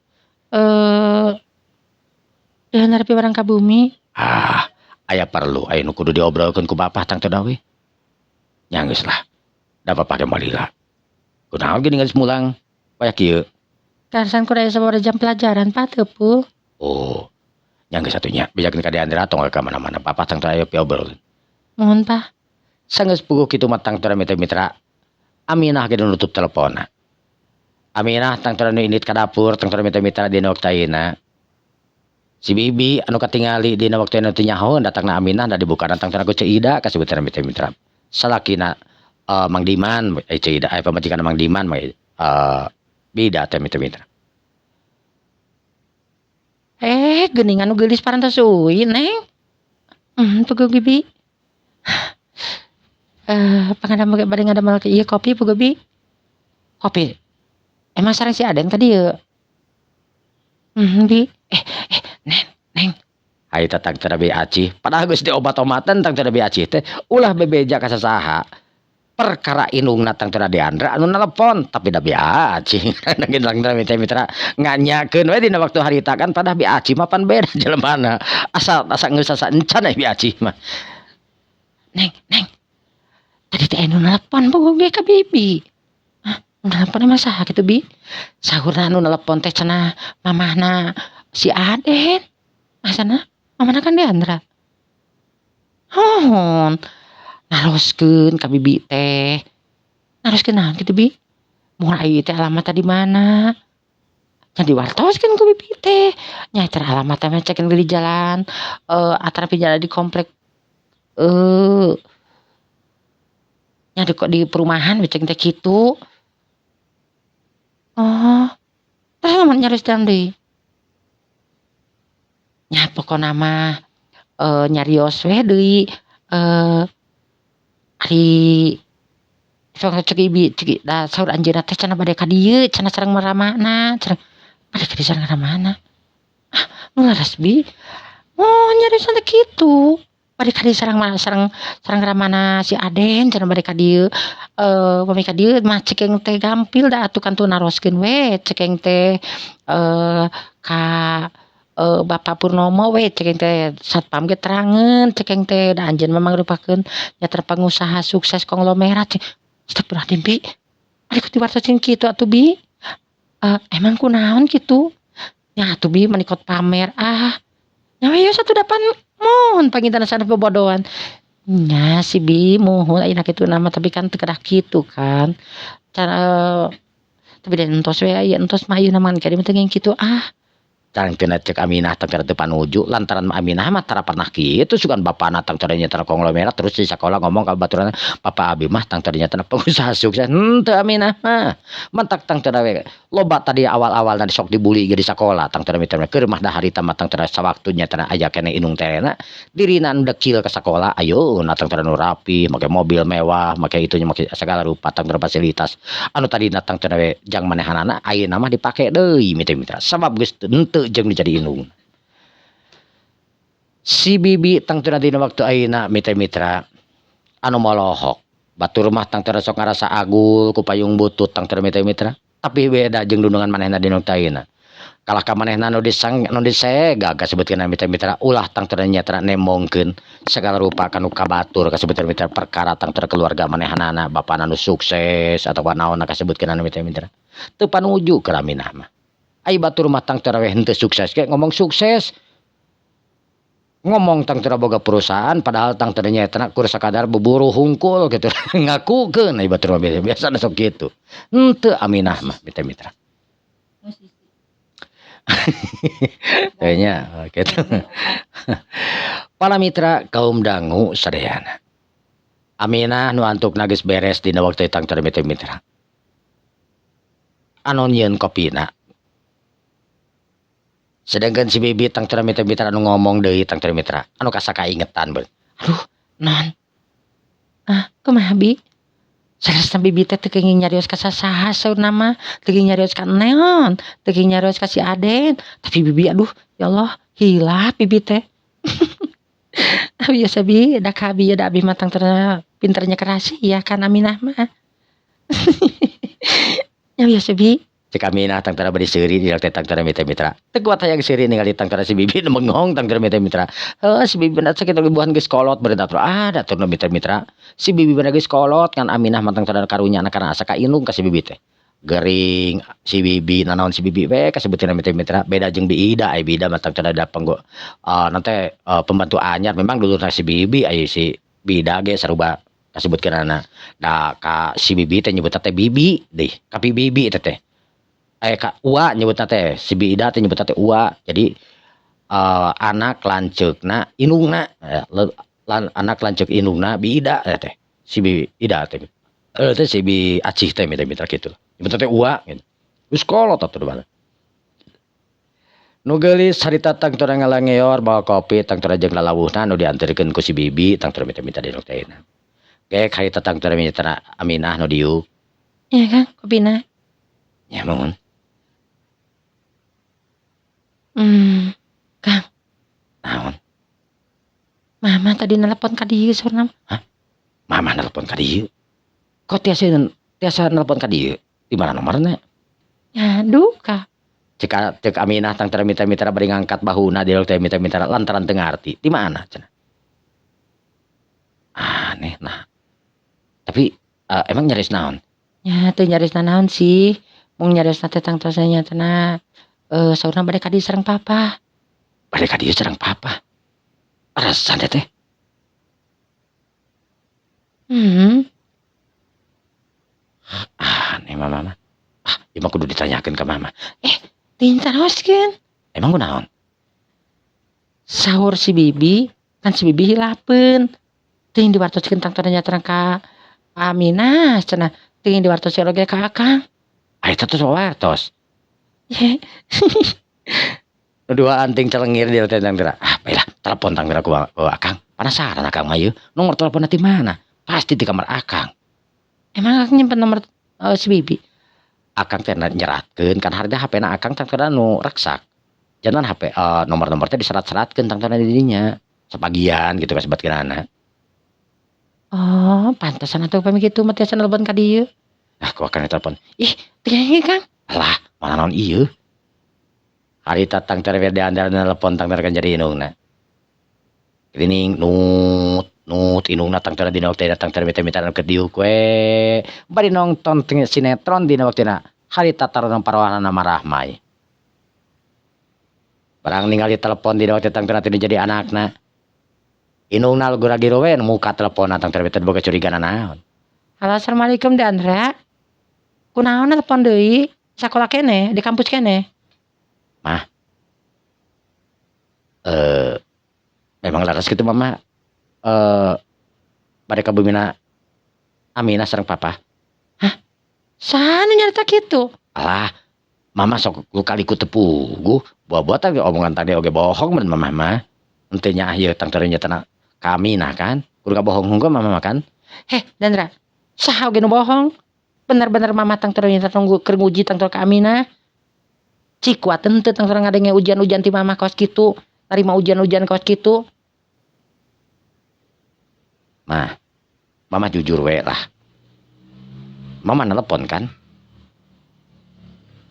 Deandra piwarang ka bumi. Ah, aya perlu aya nu kudu diobrolkeun ku bapak tangtuna we. Nya geus lah. Da bapak ge malila. Kunaon geuning geus mulang waya kieu? Karsan kudu aya sababaraha jam pelajaran, Pak, teu pul. Oh. Nya geus atuh nya, bejakeun ka Deandra tong ka mana-mana. Papa tangtuna aya piobrolkeun. Muhun, Pak. Sanggeus puguh kitu mah tangtuna mitra-mitra. Aminah ge nutup teleponna. Aminah tangtuna nu indit ka dapur tangtuna mitra-mitra dina waktu ayeuna. Si Bibi anu katingali dina waktu ayeuna teu nyaho datangna Aminah da dibukana tangtuna ku Ceu Ida kasebutna mitra-mitra. Salakina Mang Diman, Ceu Ida pamajikan Mang Diman mah bida teh mitra-mitra. Geuningan nu geulis parantos uih, Neng. Puguh Bibi. Pangadamel bade ngadamel ieu kopi puguh Bi. Kopi. Emang sareng si Aden ka dieu? Bi. Neng, Neng. Ai tah tangtuna Bi Acih, padahal geus diobat-obatan tangtuna Bi Acih teh ulah bebeja ka sasaha. Perkara indungna tangtuna Deandra anu nelepon tapi da Bi Acih tangtuna mitra-mitra nganyakeun we dina waktu harita kan padahal Bi Acih mah pan beda jelemana. Asa asa geus asa encan Bi Acih mah. Neng, Neng. Tadi teh anu nelepon puguh ge ka Bibi. Hah, nu nelepon emang saha kitu, Bi? Saurna anu nelepon teh cenah mamahna si Aden. Masana mamahna kan Deandra. Hohon. Naroskeun ka Bibi teh. Naroskeun naon kitu, Bi? Mun ai teh alamat di mana? Nya diwartoskeun ku Bibi teh. Nya cara alamat teh cekeun di jalan atarapi jalan di komplek nya di perumahan cek teh kitu. Oh, terus ngomong nyarios deui. Nya pokona mah nyarios we deui ari sok cek ibi cek da saur anjeunna teh cenah bade ka dieu cenah sareng ramana cenah bade ka dieu sareng ramana. Ah, nu leres Bi. Oh, nyariosna teh kitu. Bade ka dieu sareng sareng sareng ramana si Aden cenah bade ka dieu. Pami ka dieu mah cekeng teh gampil da atuh kan naroskeun we cekeng teh ka Bapak Purnomo we cekeng teh satpam ge terangeun cekeng teh da anjeun mah mangrupakeun nyaeta pengusaha sukses konglomerat. Astagfirullahaladzim, Bi. Ari ku diwartosin kitu atuh, Bi. Emang kunaon kitu? Nya atuh Bi mani kot pamer ah. Nya we satu dapan mohon panginten sanes bobodoan. Nya si Bi muhun ayeuna kitu nama tapi kan teu kedah kitu kan. Cara tapi da entos we aya entos mah ayeuna mah kadi mah teu kitu ah. Tangtuna cek Aminah tangtuna teu panuju lantaran Aminah mah tara pernah kitu sugan bapana tangtuna nya konglomerat terus di sakola ngomong ka baturan papa abi mah tangtuna nya pengusaha sukses henteu Aminah mah mentak tangtuna we loba tadi awal-awalna sok dibully ge di sakola tangtuna mitra keur mah da harita mah tangtuna sawaktu nya aya keneh indung terena dirina nu dekil ka sakola ayo na tangtuna nu rapi make mobil mewah make itunya make segala rupa tangtuna fasilitas anu tadina tangtuna we jang manehanana ayeuna mah dipake deui mitra-mitra sabab geus henteu jeung jadi indung. Si Bibi tangtuna dina waktu ayeuna mitra-mitra Anu molohok batur mah tangtara sok ngarasa agul ku payung butut tangtara mitra-mitra, tapi beda jeung dundungan manehna di nu ayeuna. Kalah ka manehna nu disang nu disegag kasebutkeun mitra-mitra, ulah tangtara nyatra nembongkeun segala rupa kanu kabatur kasebutkeun mitra, perkara tangtara keluarga manehanana, bapana nu sukses atawa naonna kasebutkeun mitra-mitra. Teu panuju keur Aminah mah. Ai batur mah tangtara we henteu sukses ge ngomong sukses. Ngomong tangtara boga perusahaan padahal tangtara nyaeta kur sakadar buburu hungkul gitu. Ngakukeun ai batur mah biasana sok kitu. Henteu Aminah mah mitra-mitra. Kayaknya gitu. Para mitra kaum dangu sadayana. Aminah nu antukna geus beres dina waktu tangtara mitra-mitra. Anu nyieun kopina. Sedangkan si Bibi tangtara mitra-mitra anu ngomong deui tangtara mitra, anu kasaka ingetan beul. Aduh, non. Ah, kumaha Bi? Sanesna Bibi teh teu kenging nyarios ka sasaha saurna mah, teu kenging nyarios ka Neon, teu kenging nyarios ka si Aden. Tapi Bibi aduh, ya Allah, hilap Bibi teh. Biasa Bi, da ka abi da abi mah tangtara pinternya ya kan Aminah mah. Ya biasa Bi. Cek Aminah tangtara bari seuri di teh tangtara mitra-mitra. Teu kuat hayang seuri ningali tangtara si Bibi nu bengong tangtara mitra-mitra. Heuh, si Bibi na sakitu buhan geus kolot beureun atuh. Ah, da atuh mitra-mitra. Si Bibi mah geus kolot kan Aminah mah tangtara karunya karena asa ka indung ka si Bibi teh. Gering si Bibi nanaon si Bibi we kasebutina mitra-mitra, beda jeung Bi Ida. Ai Bi Ida mah tangtara da panggo nanti pembantu anyar memang dulurna si Bibi, ai si Bi Ida ge sarua kasebutkeunana. Da ka si Bibi teh nyebutna teh Bibi deui, ka Bibi teh teh. Ka Ua nyebutna teh, si Bi Ida teh nyebutna teh Ua. Jadi anak lanceukna indungna, anak lanceuk indungna Bi Ida teh. Si Bi Ida teh. Teh si Bi Acih teh mitra-mitra kitu. Nyebutna teh Ua gitu. Geus kolot atuh mana. Nu geulis harita tangtara ngalangeor bawa kopi tangtara jeung lalawuhna nu dianterkeun ku si Bibi tangtara mitra-mitra di teh. Gek harita tangtara mitra Aminah nu diuk. Ya kan, kopina. Ya mohon. Kang. Naon? Mama tadi nelpon ka dieu saurna. Hah? Mama nelpon ka dieu? Kok tiasa nelpon ka dieu? Di mana nomorna? Ya duka. Cek cek Aminah tangtara mitra-mitra bari ngangkat bahuna di teh mitra-mitra lantaran teu ngarti. Di mana cenah? Aneh nah. Tapi emang nyaris naon? Ya teu nyaris naon sih. Mung nyaris teh tangtos nya cenah. Saurna bade ka dieu sareng papa. Bade ka dieu sareng papa. Alasan teh. Aneh mama mah. Ah, ieu mah kudu ditanyakeun ka mama. Ditaroskeun. Emang kunaon? Saur si Bibi, kan si Bibi hilapeun. Teuing diwartoskeun tangtona nya terang ka Aminah cenah. Teuing diwartoskeun oge ka Akang. Ah, eta tos wartos. Ye. Nu duaan ting celengir dia teh tangtara. Ah, baiklah, telepon tangtara ku Akang. Penasaran Akang mah ieu. Nomor teleponnya di mana? Pasti di kamar Akang. Emang Akang nyimpen nomor si Bibi? Akang teh nyeratkeun kan harga HP na Akang tangtara nu reksak. Jangan HP nomor-nomor teh diserat-seratkeun tangtara di dinya. Sapagian gitu kasebatkeunana. Oh, pantesan atuh pami kitu mah tiasa nelpon ka dieu. Ah, ku Akang telepon. Ih, teu Kang. Alah, mana naon ieu? Harita tangtara Deandra nelpon tangtara kan jadi indungna. Geuning nut nut indungna tangtara dina waktu tangtara mita-mita nu keur diuk we. Bari nonton sinetron dina waktuna. Harita taronong parwanana marahmai. Barang ningali telepon dina waktu tangtara teh jadi anakna. Indungna gura-giru we muka teleponna tangtara mita boga curiga naon. Halo, assalamualaikum Deandra. Kunaon telepon deui? Sakola keneh, di kampus keneh. Mah. Memang laras kitu mama. Bade ka bumina Aminah sareng papa. Hah? Saha nu nyarita kitu? Alah, mama sok kali-kali teu puguh. Buah-buah tadi omongan tadi oge bohong mun mama mah. Henteu nyaah ieu tangtara nyatana ka Aminah kan. Kudu kabohong hungkul mama mah kan. Heh, Dandra, saha oge nu bohong? Bener-bener mama tangtara nyata nunggu keur nguji tangtara ka Aminah. Cik kuat henteu tangtara ngadenge ujian-ujian ti mama kaos kitu, narima ujian-ujian kaos kitu. Mah. Mama jujur we lah. Mama nelpon kan?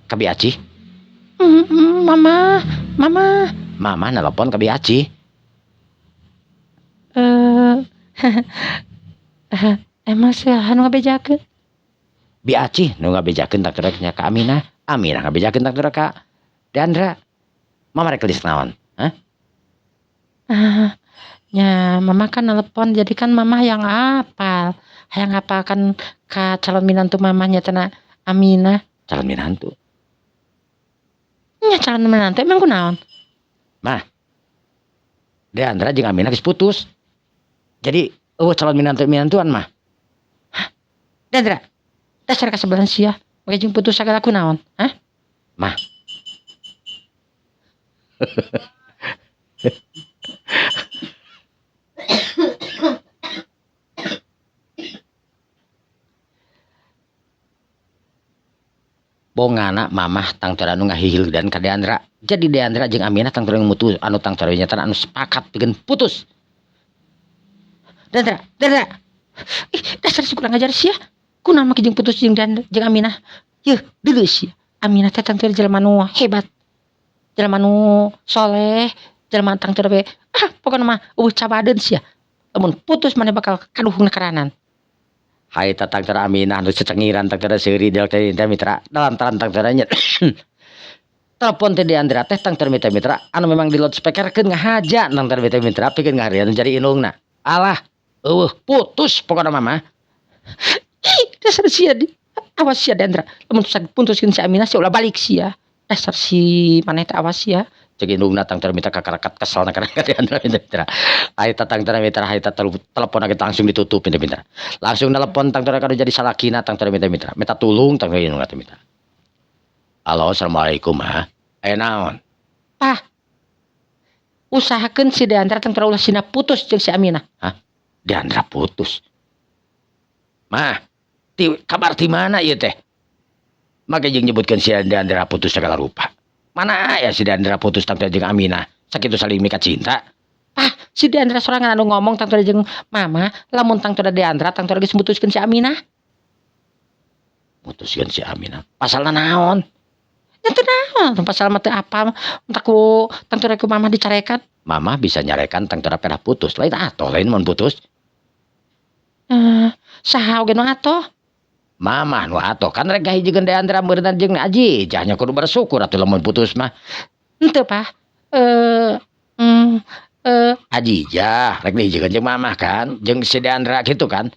Ka Bi Acih? Mama, mama. Mama nelpon ka Bi Acih. Emang saha nu ngabejakeun? Bi Acih nu ngabejakeun tangtuna nya ka Aminah. Aminah ngabejakeun tangtuna ka Deandra. Mama rek gelis naon? Hah? Nya mama kan nelpon jadi kan mama yang apal. Hayang apal kan ka calon minantu mamahnya cenah Aminah. Calon minantu? Nya calon minantu emang kunaon? Mah, Deandra jeung Aminah geus putus. Jadi eueuh calon minantu-minantuan mah. Hah? Deandra, dasar kasebelan sia, make jeung putus sagala kunaon? Hah? Mah. Bongana mamah tangtara anu ngahihildan ka Deandra. Jadi Deandra jeung Aminah tangtara mutus anu tangtara nyata anu sepakat pikeun putus. Deandra, Deandra. Ih, dasar si kurang ajar sia. Kunaon make jeung putus jeung Deandra jeung Aminah? Yeuh, deuleu sia. Aminah teh tangtara jelema nu hebat. Jelema nu soleh, jelema tangtara we. Ah, pokona mah eueuh cabadeun sia. Lamun putus maneh bakal kaduhungna karanan. Hai tatang tara Aminah nu cecengiran tang tara seuri del teh mitra dalam tang tara nya. Telepon teh Deandra teh tang tara mitra mitra anu memang di loudspeakerkeun ngahaja tang tara mitra mitra pikeun ngaharian jadi indungna. Alah, eueuh putus pokona mah. Ih, dasar sia di. Awas sia Deandra, lamun putuskeun si Aminah sia ulah balik sia. Dasar si maneh teh awas sia. Cek indungna tang tara mitra kakarakat kesel na kana Deandra mitra mitra. Hai tatang tara mitra hai telepon lagi langsung ditutup mitra mitra. Langsung telepon tang tara kanu jadi salakina tang tara mitra mitra. Minta tulung tang tara indungna teh mitra. Halo, assalamualaikum ha. Aya naon? Pah. Usahakeun si Deandra tang tara ulah sina putus jeung si Aminah. Hah? Deandra putus. Mah, kabar ti mana ieu teh? Make jeung nyebutkeun si Deandra putus segala rupa. Mana aya si Deandra putus tang tara jeung Aminah? Sakitu saling mika cinta. Ah, si Deandra sorangan anu ngomong tang tara jeung mama, lamun tang tara Deandra tang tara geus mutuskeun si Aminah. Mutuskeun si Aminah. Pasalna naon? Nya teu naon, pasal mah teu apal, entak ku tang tara ku mama dicarekan. Mama bisa nyarekan tang tara pedah putus, lain atoh lain mun putus. Saha oge nu atoh? Mama nu atoh kan rek ngahijikeun Deandra meureunna jeung Ajijah nya kudu bersyukur atuh lamun putus mah. Henteu, Pah. Ajijah rek dihijikeun jeung mamah kan, jeung si Deandra kitu kan.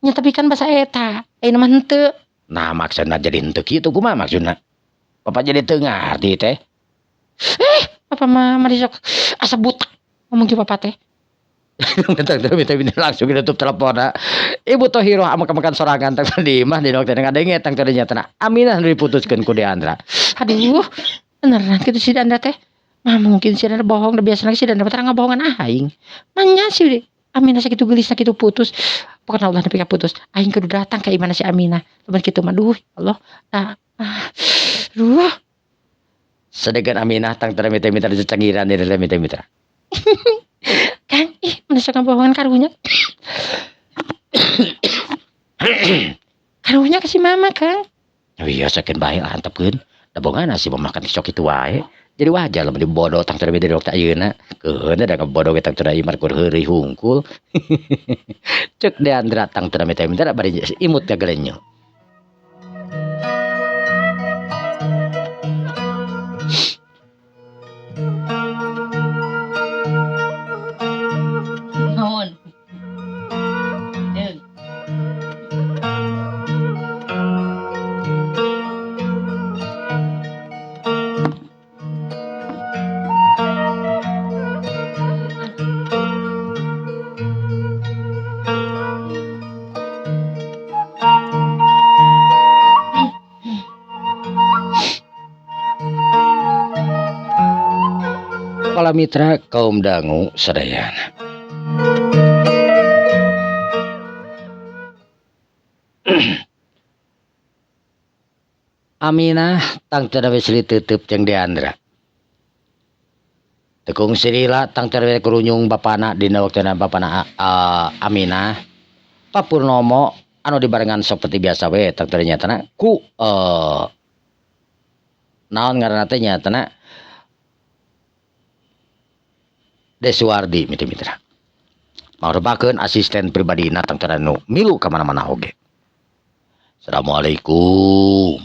Nya tapi kan basa eta, ayeuna mah henteu. Nah, maksudna jadi henteu kitu kumaha maksudna? Bapak jadi teu ngarti teh. Papa mah mari sok asa butek ngomong jeung papa teh. Minta langsung ditutup telepon. Ibu Tohiroh amak-amakan sorangan tang di imah di dokter ngadenge tang tadi nyata Aminah nu diputuskeun ku Deandra. Aduh, beneran kitu si Deandra teh. Mah mungkin si Deandra bohong, da biasana si Deandra teh ngabohongan aing. Manya si Aminah sakitu geulisna kitu putus. Pokona ulah nepi ka putus. Aing kudu datang ka imahna si Aminah. Lamun kitu mah duh, Allah. Nah, aduh. Sadegan Aminah tang tadi minta-minta dicengiran di dalam minta-minta. Kang, ih, mana sok ngabohongan karunya. Karunya ke si mama, Kang. Oh iya, sakeun bae lah antepkeun. Da bongana si mama kan sok kitu wae. Jadi wajar lamun dibodoh tang tadi minta dokter ayeuna. Keun da ngabodoh ge tang tadi imar kur heureuy hungkul. Cek Deandra tang tadi minta-minta bari imut ka gelenyo. Para mitra kaum dangu sadayana. Aminah tang teu wis ditutup jeung Deandra. Teu kungsi lila tangtara kurunyung bapana dina waktuna bapana Aminah Pak Purnomo anu dibarengan seperti biasa we tangtara nyatana ku naon ngaranna teh nyatana Desuardi mitra-mitra mangrupakeun asisten pribadina tangtara nu milu ka mana-mana oge. Assalamualaikum.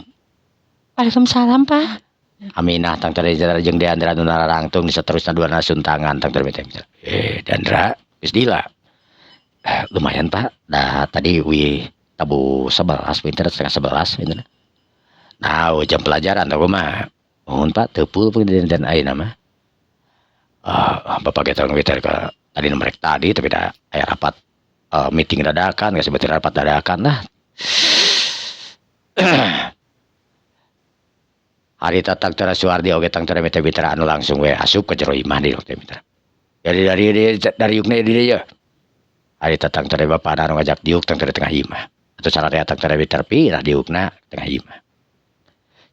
Waalaikumsalam, Pak. Aminah tangtara jeung Deandra nu nararangtung saterusna duana suntangan tangtara mitra. Deandra geus lila. Lumayan Pak. Dah tadi wih tabuh 11 pinter 10.30 pinter. Nah, jam pelajaran tah kumaha? Mohon Pak, teu pul dan ayeuna mah. Bapak ge tong ka tadi nomor tadi tapi dah aya rapat meeting dadakan geus sebetulnya rapat dadakan lah. Harita tangtara Suwardi oge tangtara mitra-mitra anu langsung we asup ke jero imah di mitra. Jadi dari yukna di dieu. Harita tangtara bapana anu ngajak diuk tangtara tengah imah. Atau sararea tangtara mitra pindah diukna tengah imah.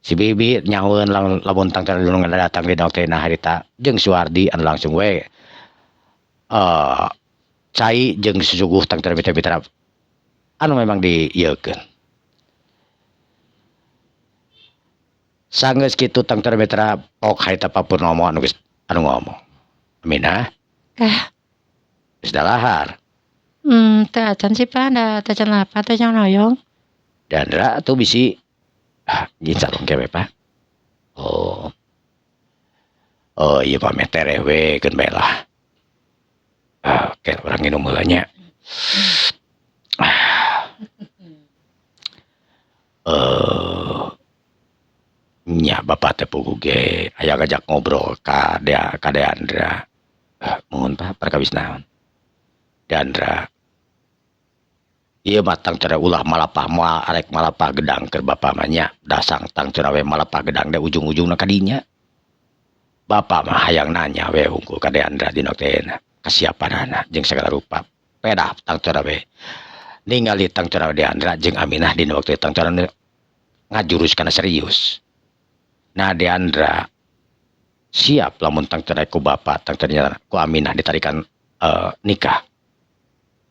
Si Bibi nyahueun lamun tangtara nu datang di teh harita jeung Suwardi anu langsung we cai jeung susuguh tangtara mitra-mitra anu memang diieukeun. Sanggeus kitu tangtara mitra pok harita Pak Purnomo anu geus anu ngomong. Aminah? Geus dalahar. Teu acan sih Pak, da teu acan lapar teh jang noyong. Dandra atuh bisi insya Allah kewe Pak. Oh. Oh iya Pak meh tereh we keun bae lah. Oke, urang nginum heula nya. Nya bapak teh puguh ge aya ngajak ngobrol ka Deandra. Mohon Pak perkawis naon? Deandra. Ieu mah tangtara ulah malapah moal arek malapah gedang keur bapa mah nya. Dasang tangtara we malapah gedang teh ujung-ujungna ka dinya. Bapa mah hayang nanya we hungkul ka Deandra dina teh kasiapanana jeung sagala rupa. Pedah tangtara we ningali tangtara Deandra jeung Aminah dina waktu tangtara ngajurus kana serius. Nah Deandra siap lamun tangtara ku bapa tangtara ku Aminah ditarikan nikah.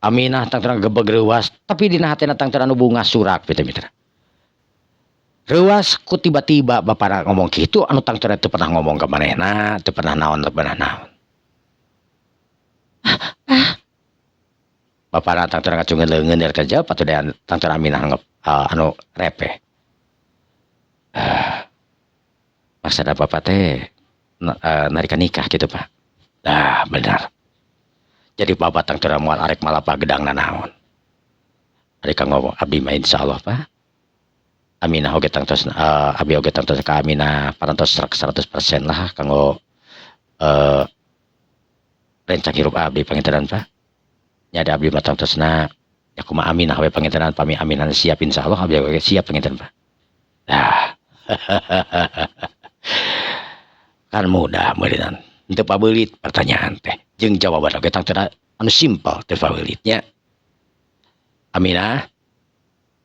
Aminah tangtara gebeg reuas tapi dina hatena tangtara nu bunga surak mitra-mitra. Reuas ku tiba-tiba bapana ngomong kitu anu tangtara teu pernah ngomong ka manehna, teu pernah naon, teu pernah naon. Bapana tangtara ngacungkeun leungeun der kajawab atuh tangtara Aminah anu repeh. Maksudna bapak teh narikan nikah gitu Pak. Nah benar. Jadi bapak tangtara moal arek malapah gedang nanaon. Arek ngomong abdi mah insyaallah Pak. Aminah oge tangtos abdi oge tangtos ka Aminah parantos 100% lah kanggo rencang hirup abdi pangintenan Pak. Nya da abdi mah tangtosna ya kumaha Aminah we pangintenan pami Aminah siap insyaallah abdi oge siap panginten Pak. Nah. Kan mudah meureunnan. Teu pabeulit pertanyaan teh jeung jawaban oge tangtara anu simpel teu pabeulit nya. Aminah?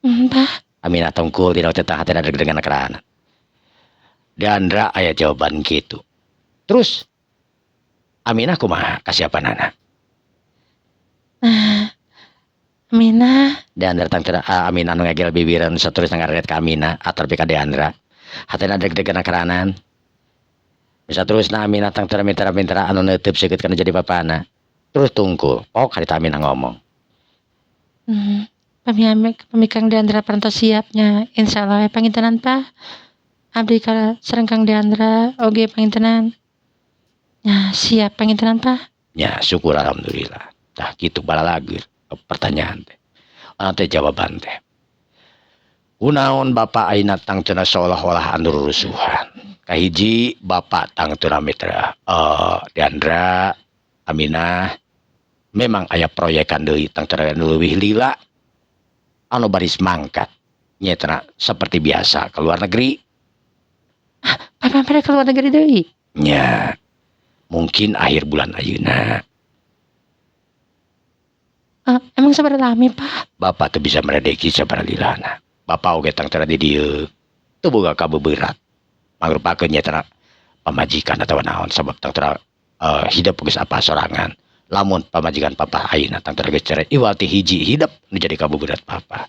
Pak. Aminah tongkul dina teh hatena deg-degan karana. Deandra aya jawaban kitu. Terus Aminah kumaha kasiapanana? Nah, Aminah. Deandra tangtara Aminah nu ngegel bibiran saterusna ngaret ka Aminah atarpi ka Deandra. Hatena deg-degan karanan. Bisa terus na Aminah tangtara mitra-mitra anu neuteub seukeut kana jadi bapana. Terus tungkul, pok harita Aminah ngomong. Pami Kang Deandra parantos siapnya. Insyaallah we pangintenan Pak. Abdi ka sareng Kang Deandra oge pangintenan. Nya siap pangintenan Pak. Ya syukur alhamdulillah. Tah kitu balalageur pertanyaan teh. Ana teh jawaban teh. Kunaon bapak ayeuna tangtuna seolah-olah anu rusuhan. Kahiji bapak tangtuna mitra Deandra Aminah memang aya proyekan deui tangtuna nu leuwih lila anu baris mangkat nyaeta seperti biasa ke luar negeri. Bapak pada ke luar negeri deui? Nya mungkin akhir bulan ayeuna. Emang sabaraha lami Pak? Bapak teu bisa merediksi sabaraha lilana. Bapak oge tangtara di dieu teu boga kabeberat. Mangrupakeun nyaeta pamajikan atawa naon sabab tangtara Hidup geus apa sorangan. Lamun pamajikan papa ayeuna tangtuna geus cerai, iwal ti hiji hidup nu jadi kabuberat papa.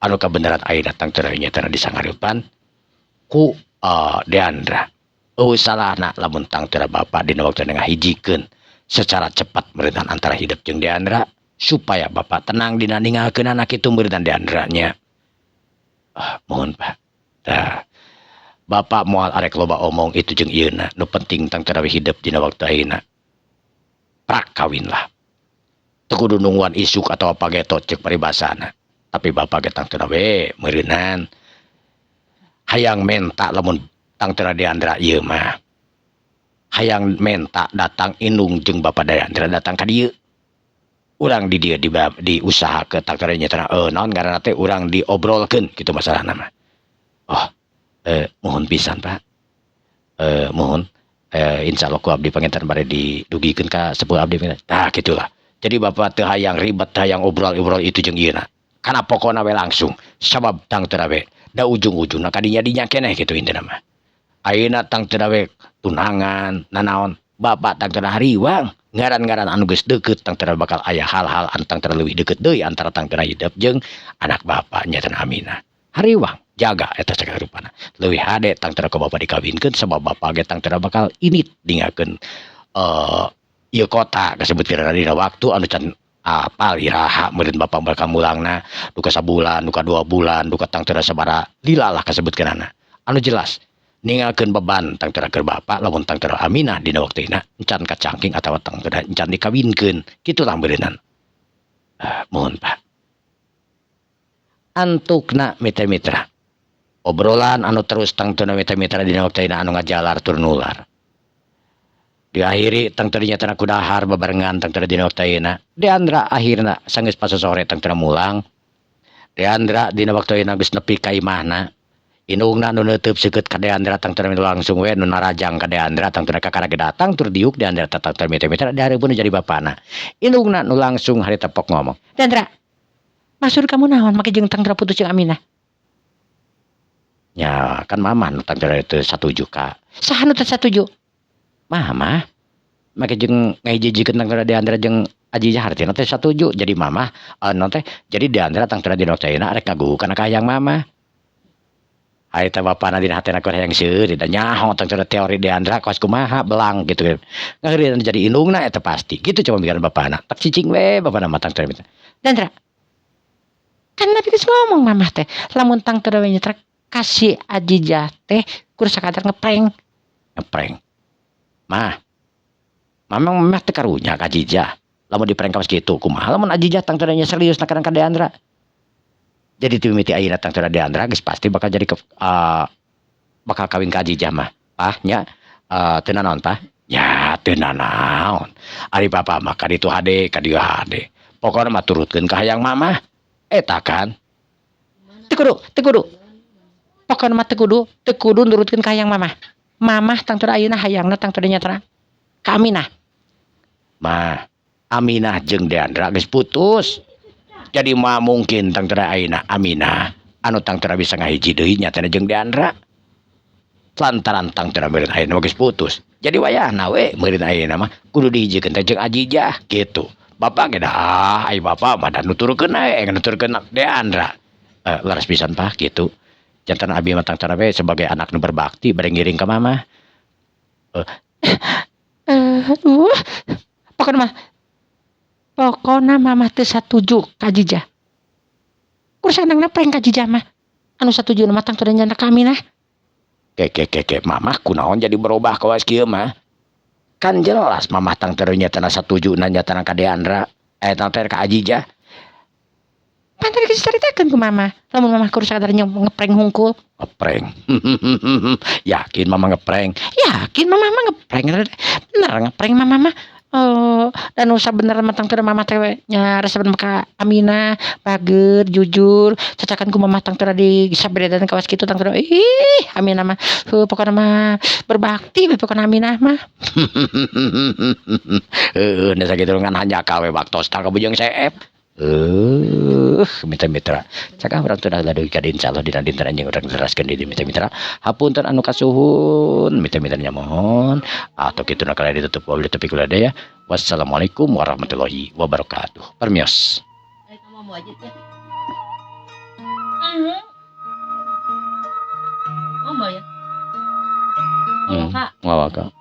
Anu kabeneran ayeuna tangtuna nyatana disangareupan ku Deandra. Euweuh salahna lamun tangtuna bapa dina waktu ngahijikeun secara cepat meureunnan antara hidup jeung Deandra supaya bapak tenang dina ninggalkeun anak itu meureunnan Deandra nya. Ah, mohon, Pak. Tah, bapak moal arek loba omong itu jeung ieuna, nu penting tangtuna we hidup dina waktu ayeuna. Prak kawin lah. Teu kudu nungguan isuk atawa pageto ceuk paribasana. Tapi bapak ge tangtuna we meureunnan hayang menta lamun tangtuna Deandra ieu mah. Hayang menta datang indung jeung bapak Deandra datang ka dieu. Urang di dieu diusahakeun tangtuna nyatana naon ngaranna teh urang diobrolkeun kitu masalahna mah. Oh, mohon pisan, Pak. Mohon insyaallah ku abdi panginten bade didugikeun ka sepuh abdi. Tah, kitulah. Jadi bapak teu hayang ribet, teu hayang obrol-obrol itu jeung ieuna. Kana pokona we langsung sabab tangtuna we da ujung-ujungna ka dinya-dinya keneh kitu intina mah. Ayeuna tangtuna we tunangan nanaon, bapak tangtuna hariwang ngaran-ngaran anu geus deukeut tangtuna bakal aya hal-hal anu tangtuna leuwih deukeut deui antara tangtuna hidup jeung anak bapak nyatana Aminah. Hariwang jaga eta sagala rupana. Leuwih hade tangtuna ku bapak dikawinkeun sabab bapak ge tangtuna bakal init ninggalkeun ieu kota kasebutkeun dina waktu anu can apal iraha meureun bapak bakal mulangna, duka sabulan, duka 2 bulan, duka tangtuna sabaraha lila lah kasebutkeunana. Anu jelas ninggalkeun beban tangtuna keur bapak lamun tangtuna Aminah dina waktuna encan kacangking atawa tangtuna encan dikawinkeun kitu lah meureunnan. Mohon, Pak. Antukna mitra-mitra. Obrolan anu terus tangtuna mitra-mitra dina waktuna anu ngajalar tur nular. Diakhiri tangtuna nyatana ku dahar babarengan tangtuna dina waktuna. Deandra akhirna sanggeus pasosore tangtuna mulang. Deandra dina waktuna geus nepi ka imahna. Indungna nu neuteub seukeut ka Deandra tangtuna langsung we nu narajang ka Deandra tangtuna kakara ge datang tur diuk Deandra tangtuna mitra-mitra dihareupeun jadi bapana. Indungna nu langsung harita pok ngomong. Deandra, maksud kamu naon make jeung tangtuna putus jeung Aminah? Ya kan mama nu tangtuna teu satuju ka. Saha nu teu satuju? Mama make jeung ngahiji-hijikeun tangtuna Deandra jeung Ajijah hartina teh satuju. Jadi mama naon teh jadi Deandra tangtuna dina waktuna rek ngagugu kana kahayang mama. Harita bapana dina hatena keur hayang seueur da nyaho tangtuna teori Deandra kos kumaha belang gitu. Ngaheureunan jadi indungna eta pasti. Gitu coba mikiran bapana. Tak cicing we bapana mah tangtuna mitra. Deandra, kan tadi geus ngomong mamah teh lamun tangtuna we nyetrek kasih Ajijah teh kur sakadar ngeprank. Ngeprank. Mah, mamang mah teu karunya ka Ajijah. Lamun diprank kawas kitu kumaha lamun Ajijah tangtuna nya serius na ka Deandra. Jadi ti mimiti ayeuna tangtuna Deandra geus pasti bakal jadi bakal kawin ka Ajijah mah. Pah nya teu nanaon pah? Ya teu nanaon. Ari papa mah ka ditu hade ka dieu hade. Pokona mah turutkeun ka hayang mamah. Eta kan. Teu kudu, teu kudu. Pokona mah teu kudu, teu kudu nurutkeun ka hayang mamah. Mamah tangtuna ayeuna hayangna tangtuna nyatana ka Aminah. Mah, Aminah jeung Deandra geus putus. Jadi mah mungkin tangtuna ayeuna Aminah anu tangtuna bisa ngahiji deui nyatana jeung Deandra. Lantaran tangtuna meureun ayeuna mah geus putus. Jadi wayahna we meureun ayeuna mah kudu dihijikeun teh jeung Ajijah kitu. Bapak ge dah, ai bapak mah da nuturkeun we, nuturkeun Deandra. Leres pisan pah kitu. Jantan abi mah tangtuna we sebagai anak nu berbakti bade ngiring ka mamah. Aduh, pokona mamah teu satuju ka Ajijah. Kur sanangna prank ka Ajijah mah. Anu satuju mah tangtuna nyana ka Aminah. Ke ke ke ke mamah kunaon jadi berubah kawas kieu mah? Kan jelas mamah tangtuna nyatana satuju nyatana ka Deandra, tangtuna ka Ajijah. Pan tadi geus dicaritakeun ku mama. Lamun mamah kur sakadar ngeprank hungkul. Ngeprank. Yakin mama ngeprank? Yakin mama mah ngeprank. Bener ngeprank mama mah. Oh, dan usah bener mah tangtuna mama teh we nya resep ka Aminah, bager, jujur, cacakan ku mama tangtuna di saberedan kawas kitu tangtuna ih Aminah mah heuh pokona mah berbakti we pokona Aminah mah. Heueuh, da sakitu ngan hanjakal we waktosna ka bujang seep. Mitra-mitra cakah urang teu dugi ka insyaallah dina dinten anjing urang teraskeun di mitra-mitra. Hapunten anu kasuhun, mitra-mitra nya mohon atau kitu na kalian ditutup wabillahi taufiq wal hidayah. Wassalamualaikum warahmatullahi wabarakatuh. Permios. Kamu aja ya. Ngomong ya. Wawaka.